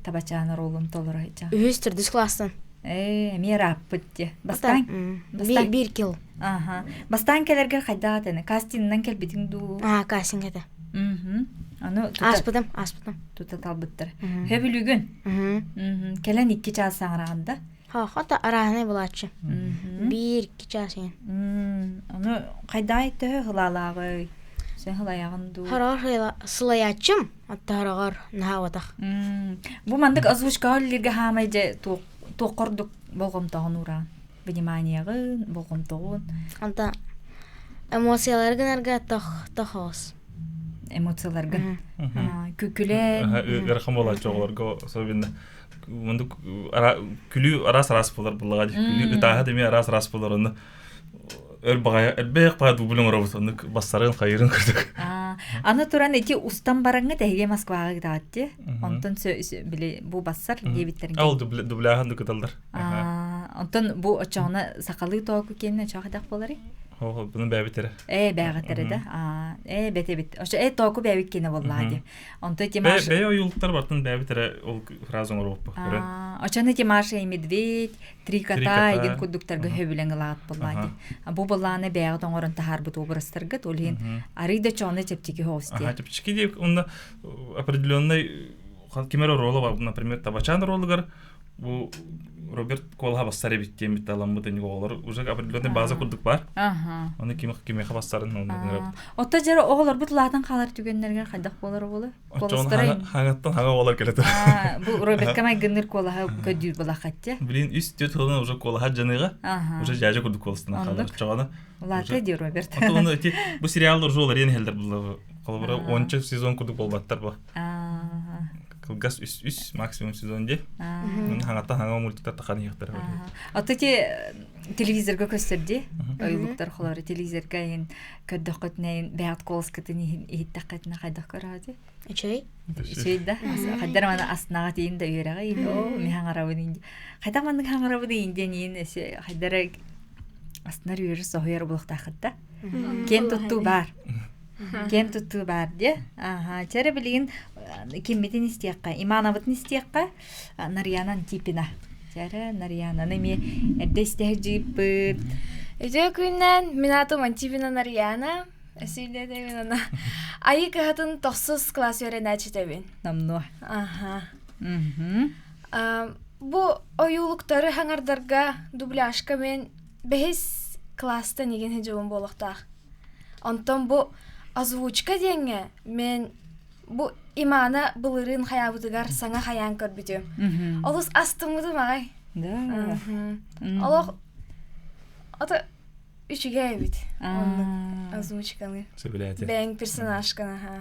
табачаан оруолун толоро сылдьаҕын? Үһүс төрдүс класстан. Ээ, эмиэ ырааппыт дии. Бастаан бастаан биир кил. Аха. Бастаан кэлэргэр хайдах этэ? Кастингынан кэлбитиҥ дуу? Аа, кастинг этэ. Мгм. Аны тута Ааспытым, ааспытым. тута талбыттар. Хөбүлүгүн. Мгм. Кэлэн икки чаас саҥараҕын да? Хата арааһынай булааччы. Биир икки чаас иһин. Ону хайдаай төһө хылаалааҕый? Сен хылайаҕын дуу? Хороҕор сылайааччым, отто хороҕор наһаа Бу мандык озвучкаҕа үлэлииргэ хаамай дьэ туох ордук болҕомтоҕун уураан? Вниманиеҕын, болҕомтоҕун. Онто эмоциялары гынарга тох тохоос. Эмоцияларгын. Күлэн. Ыарахан буолааччы оҕолорго особенно мындык күлүү араас-араас буолар буллаҕа дии. Күлүү ытааһа да эмиэ араас-араас буолар онно өр баҕайы элбэх баҕайы дубль оҥоробут оннук бассарын хайырын курдук. Аны туран ити устан бараҥҥа тэһигэ Москваҕа ытаат дии. Онтон били бу бассар диэбиттэрин. Ол дубляһын дукыталлар. Онтон бу оччоҕуна сахалыы тооку киэннэ оччоҕо хайдах буоларый? Оо, буну бэйэбит эрэ. Ээ, бээҕит эрэ да. Ээ, бэт эбит. Очо ээ тооку бэйэбит киэнэ буоллаҕа дии. Онто ити Маша... Бэйэ ойуулуктар бартын бэйэбит эрэ ол фраза оҥоруоппут көрөн. Очону ити Маша и Медведь, Три кота деген курдуктарга хөбүлэҥ ылаат буоллаа дии. Бу былааны бэйэҕит оҥорон таһаарбыт образтаргыт, ол иһин арый да чоҕуна чэпчэки соҕус дии. Чэпчэки дии, онно определенный ким эрэ оруола бар, например, Табачан оруолугар бу Роберт куолаһа бассар эбит диэн аламмыт ини оҕолор уже определенный база курдук бар. Аны ким кимиэхэ бассарын онно Отто дьэр оҕолорбут улаатан хаалар түгэннэригэр хайдах буолар буолар? Куоластара хаҥаттан хаҥа оҕолор кэлэ Бу Робертка майгынныр куолаһа көдүүр булахатча. Блин, үс түөрт сылынан уже куолаһа дьаныыга уже дьээдьэ курдук куоластана хаалар. Чоҕоно. Улаата ди Роберт. Оттон эти бу сериаллар уже олар иэн хелдер булла. Холобура онча сезон курдук болбаттар бу. Кылгас үс үс максимум сезон ди. Хаҥаттан хаҥа мультиктар тахан иһиэхтэр. Ото ти телевизорга көстөр ди. Ойулуктар холору телевизорга иһин көрдөххүтүнэ бэйэҕит куоласкытын иһин иһиттэххитинэ хайдах көрөҕүтүй? Үчүгэй. Үчүгэй да. Хайдар маны астынаҕа тиийин да үөрэҕи оо ми хаҥарабын инди. Хайдах маннык хаҥарабын иин диэн иин эсе хайдара астынар үөрэр соһуйар булуохтааххыт да. Киэн туттуу баар. Киэн туттуу баар диэ. Аха, чэрэ билигин киммитин истиэххэ, Иманабытын истиэххэ, Нарьяна Антипина. Чэрэ Нарьянаны эмиэ эрдэ истэһэ дьыыппыт. Үтүө күннэн, мин аатым Антипина Нарьяна. Эсиилдэтэ ана. Айыы кыһатын тохсус класс үөрэнээччитэбин. Номнуо. Аха. Бу ойуулуктары хаҥардарга дубляжка мен бэһис класстан игин хыдьыбын буолуохтаах. Онтон бу озвучка диэҥҥэ мен бу Имана былырыын хайаабытыгар саҥа хайаан көрбүтүм. Олус астыммытым аҕай. Да. Олох ото үчүгэй эбит. Оннук озвучканы. Сөбүлээтэ. Бэйэҥ персонажкын аха.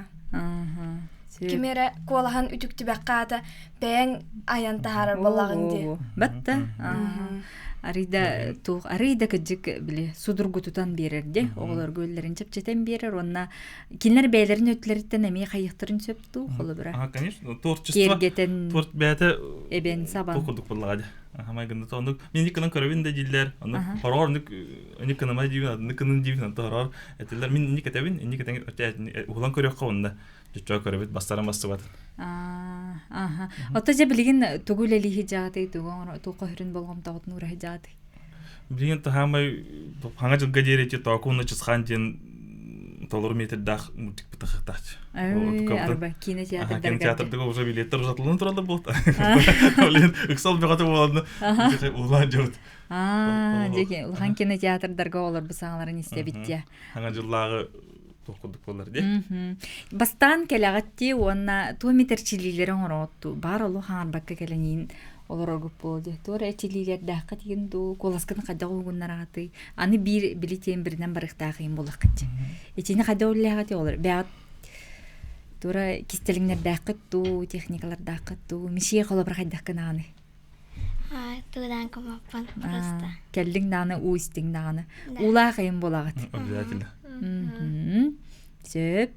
Ким эрэ куолаһын үтүктүбэххэ аата бэйэҥ айан таһаарар буоллаҕыҥ дии. Батта. Арыйда туох арыйда кыдьык били судургутутан биэрэр де оҕолорго үллэрин чэпчэтэн биэрэр уонна кинилэр бэйэлэрин өттүлэриттэн эмиэ хайыахтарын сөп дуу холобура. Ага, конечно, творчество. Киэргэтэн Творт бэйэтэ эбэн сабан. Туох курдук буоллаҕа дии. Аха гында оннук мен иккынан көрөбүн да дииллэр. Оннук хороҕор оннук инник кынама диибин, оннук кынын диибин, онто хороҕор этэллэр мин инник этэбин, инник этэҥ уһулан көрүөххэ онно дьоччоо көрөбүт бастаран бастыбатын. Аха. Отто дьэ билигин тугу үлэлииһи дьаатый, тугу оҥоро, туохха хүрүн болҕомтоҕутун уураһы дьаатый? Билигин таһаамай хаҥа дьылга диэри ити тоокуунна чысхаан диэн толору метрдаах мультик бытахыктааччы. Арба кинотеатрдарга. Кинотеатрдарга уже билеттер узатылын туралар буолт. Олен ыксал бөҕөтө буоланна улаан дьыбыт. Аа, дьэ улахан кинотеатрдарга олор бу саҥаларын истэбит дьэ. Хаҥа дьыллааҕы туох курдук буолар дии. Бастаан кэлэҕитти уонна туом итэрчилиилэри оҥороҕутту баар олох хаҥарбакка кэлэниин олороргут буол дии. Туора эрчиллиилэрдээххит игин дуу, куоласкын хайдах уһугуннараҕытый? Аны биир били тембринэн барыахтаах иин буоллаххыт дии. Итини хайдах үллээҕит олор бэҕэт туора кистэлиҥнэрдээххит дуу, техникалардааххыт дуу, мишиэ холобура хайдах гынаҕыный? Тугудаан кумаппын просто. Кэллиҥ даҕаны, уу истиҥ даҕаны. Уулаах иин буолаҕыт. Обязательно. Сөп.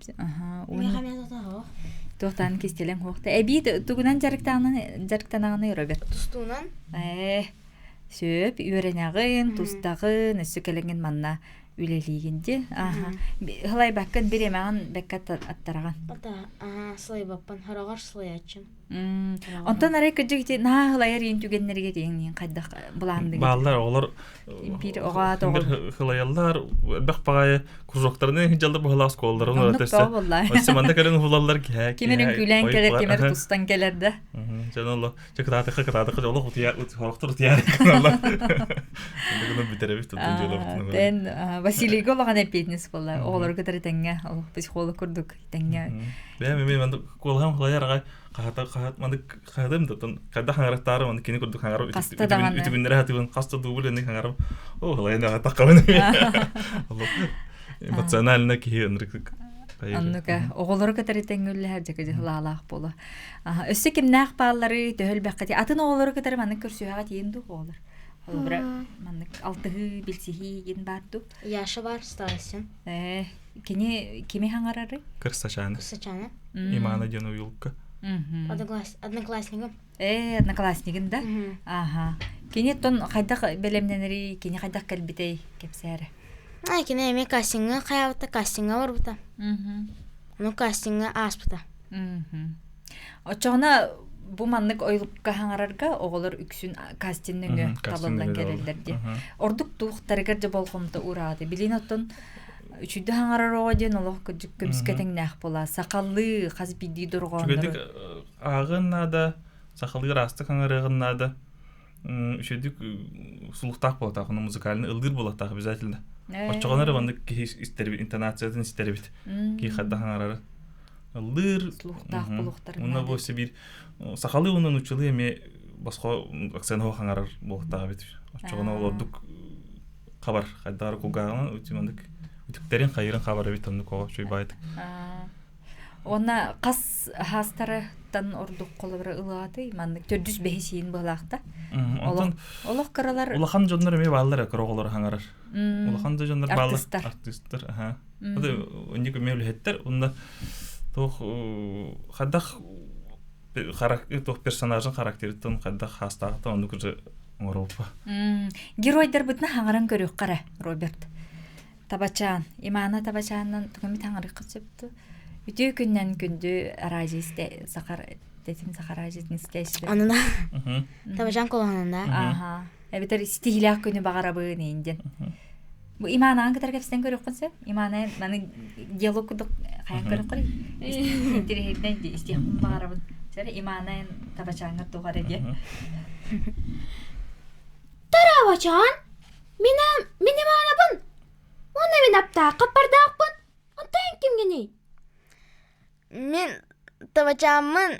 Туохтаан кистэлэҥ хуохта. Эбии тугунан дьарыктанаҕыный Роберт? Тустуунан. Ээ, сөп. Үөрэнэҕин, тустаҕын, өссө кэлэҥин манна үлэлиигин дии. Аха. Хылайбаккын бириэмэҕин бэккэ аттараҕын. Ата, сылайбаппын, хороҕор сылайааччым. Онтон арай кырдьык ити наһаа хылайар иин түгэннэригэр иҥниин хайдах былаанныгыт? Бааллар оҕолор Импиир оҕо аата оҕо. Хылайаллар, элбэх баҕайы кружоктарынан сылдьаллар быһалаах оскуолаларын Оннук тоҕо буолла. Өссө манна кэлэн уһулаллар киһэ. Кимер үҥкүүлээн кэлэр, кимер тустан кэлэр да. Дьон оло чэ кытаатыха кытаатыха олох утуйар хорохтор утуйар гыналлар. Гынан бүтэрэбит туттун дьыалабытын. Тэн Василийга улахан эппиэтинэс буолла. Оҕолору кытары тэҥҥэ олох психолог курдук тэҥҥэ. Бэйэм эмиэ маннык куолаһым хылайар аҕай хаһата хаһат маннык хаһатым да хайдах хаҥараттаары маннык кини курдук хаҥарым үтүгүннэрэ хатыбын хаста дуугул энник хаҥарым о хылайан аҕа таххабын эмоционально киһи ынырык Оннука оҕолору кытары тэҥҥүллэһэр дьэ дьыһылаалаах буолу. Өссө кимнээх бааллары төһөлбэххэ атын оҕолору кытары маннык көрсүһэҕэ тиийин дуу оҕолор. Холобура маннык алтыһыы, билсиһии диэн баар дуу? Яша бар старостин. Э, кини кими хаҥарарый? Кырсачааны. Кырсачааны. Имана диэн уйулка. Одноклассникым. Э, одноклассникын да? Аха. Кини тон хайдах бэлэмнэнэрий, кини хайдах кэлбитэй кэпсээрэ. А, кини эмиэ кастиҥҥа хайаабыта, кастиҥҥа барбыта. Ону кастиҥҥа ааспыта. Оччоҕуна бу маннык ойулукка хаҥарарга оҕолор үксүн кастинг нөҥүө талыллан кэлэллэр дии. Ордук туохтарыгар дьэ болҕомто уурааты. Билин оттон үчүйдэ хаҥарар оҕо диэн олох кырдьык көмүскэ тэҥнээх буола. Сахалыы хас биирдии дорҕооннору. Үчүгэйдик ааҕыан наада, сахалыы ыраастык хаҥарыаҕын наада. Үчүгэйдик сулуктаах буолатаах, ону музыкальный ыллыыр буолуохтаах обязательно. Оччоҕуна эрэ маннык киһи истэрбит, интонациятын истэрбит. Киһи хайдах хаҥарары. Ыллыыр. Слухтаах булуохтарын Уонна бу өссө биир сахалыы уонна нууччалыы эмиэ босхо акцент хаҥарар буолуохтаах эбит. Оччоҕуна ол ордук хабар хайдаар кулгааҕынан үтүмандык үтүктэрин хайырын хабар эбит оннук оҕо үчүгэй баайдык. Уонна хас хаастарыттан ордук холобура ылаатый маннык төрдүс бэһис иин быһалаахта. Онтон Олох кыралар улахан дьоннор эмиэ бааллар кыра оҕолор хаҥарар. Улахан да дьоннор бааллар. Артистар. Артистар, аха. Оннук эмиэ үлэһиттэр уонна туох хайдах туох персонажын характерыттан хайдах хаастааҕыттан оннук уже оҥоробуппа. Геройдарбытына хаҥаран көрүөххэ эрэ, Роберт. Табачаан, Имана Табачаанынан тугу таҥарыахха сөп дуу? Үтүө күннэн күндү араадьыйа сахар тэтим сахар араадьыйатын истээччилэр. Анына. Табачаан колоһананда. Аха. Эбэтэр ситиһиилээх күнү баҕарабын инден. Бу Иманаҕын кытары кэпсэтэн көрүөххүн сөп. Имана маны диалог курдук хайан көрүөххүн. Интириэһирдэн истиэхпин баҕарабын. Сэрэ Имана табачааҥҥа туох эрэ диэн. Тарабачаан, мин мин Иманабын. Уонна мин аптаах хаппардаахпын. Онтон кимҥиний? Мин табачааммын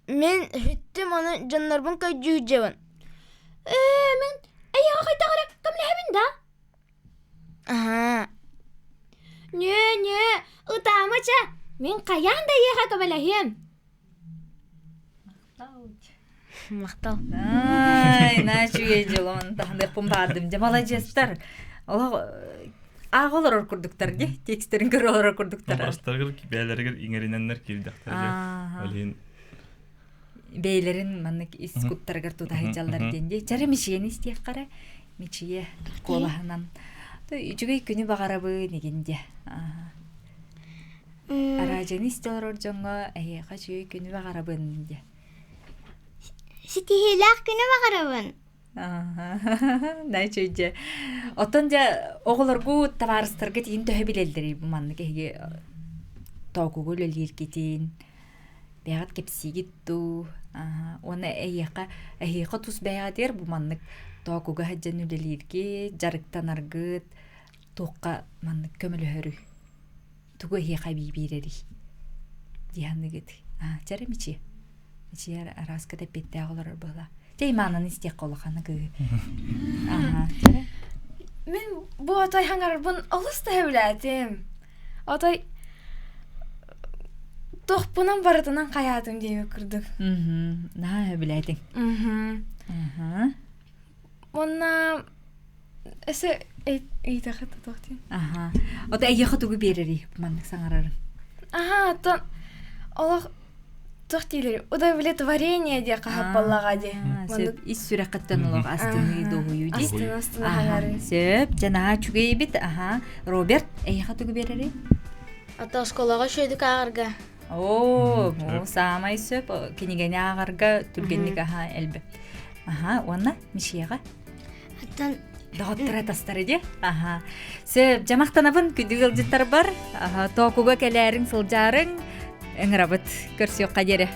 Мин үһүттүм ону дьоннорбун көрдүү сылдьабын Ээ, мин эйиэхэ хайдах эрэ көмөлөһөбүн да? Аһаа. Ньөө-ньөө, ытаама чэ, мин хайаан да эйиэхэ көмөлөһүөм. Махтал. Ай, наһаа үчүгэй дьолон таһыныахпын баардым. Дьэ, маладьыастар. Олох ааҕа олорор курдуктар дии, текстерин көрө олорор курдуктар. Образтарыгар бэйэлэригэр иҥэринэннэр киирдэхтэрэ дьэ. Ол иһин Бэйэлэрин маннык ис куттарыгар тута сылдьаллар диэн дии. Чара мичийэни истиэххэ эрэ. Мичийэ куолаһынан. Үчүгэй күнү баҕарабын игин дьэ. Араадьыйаны истэ олорор дьоҥҥо эһиэхэ үчүгэй күнү баҕарабын дьэ. Ситиһиилээх күнү баҕарабын. Наачый дьэ. Оттон дьэ оҕолоргу табаарыстарга тиин төһө билэллэрий бу маннык эһиги тоокугу үлэлииргитин бэйэҕит кэпсиигит дуу уонна эйиэхэ эһиэхэ тус бэйэҕитигэр бу маннык тоокуга сылдьан үлэлииргит дьарыктанаргыт туохха маннык көмөлөһөрүй тугу эһиэхэ эбии биэрэрий дии саныыгыт чэрэ мичи мичийэр арааска тэппиэттээх олорор буола чэ имаананы истиэххэ улахана кыыһы чэрэ Мин бу отой хаҥарарбын олус да сөбүлээтим. Отой туохпунан барытынан хайаатым диэбит курдук. Наһаа сөбүлээтиҥ. Уонна эсэ ыйытахы тутуох диэн. Аха. Ото эйиэхэ тугу биэрэрий маннык саҥарарыҥ? Аха, оттон олох туох дииллэр удовлетворение диэ хаһаппаллаҕа дии. Сөп ис сүрэххиттэн олох астыныы дуоһуйуу дии. Астына астына хаҥарыы. Сөп, дьэ наһаа үчүгэй эбит. Аха. Роберт, эйиэхэ тугу биэрэрий? Ото оскуолаҕа үчүгэйдик ааҕарга. Оо, саамай сөп кинигэни ааҕарга түргэнник аха элбэх. Аха, уонна Мишияҕа? Оттон Доҕоттор атастары дии. Аха. Сөп, дьэ махтанабын күндү ыалдьыттарбар. Аха, тоокуга кэлээриҥ сылдьаарыҥ. Ыҥырабыт. Көрсүөххэ диэри.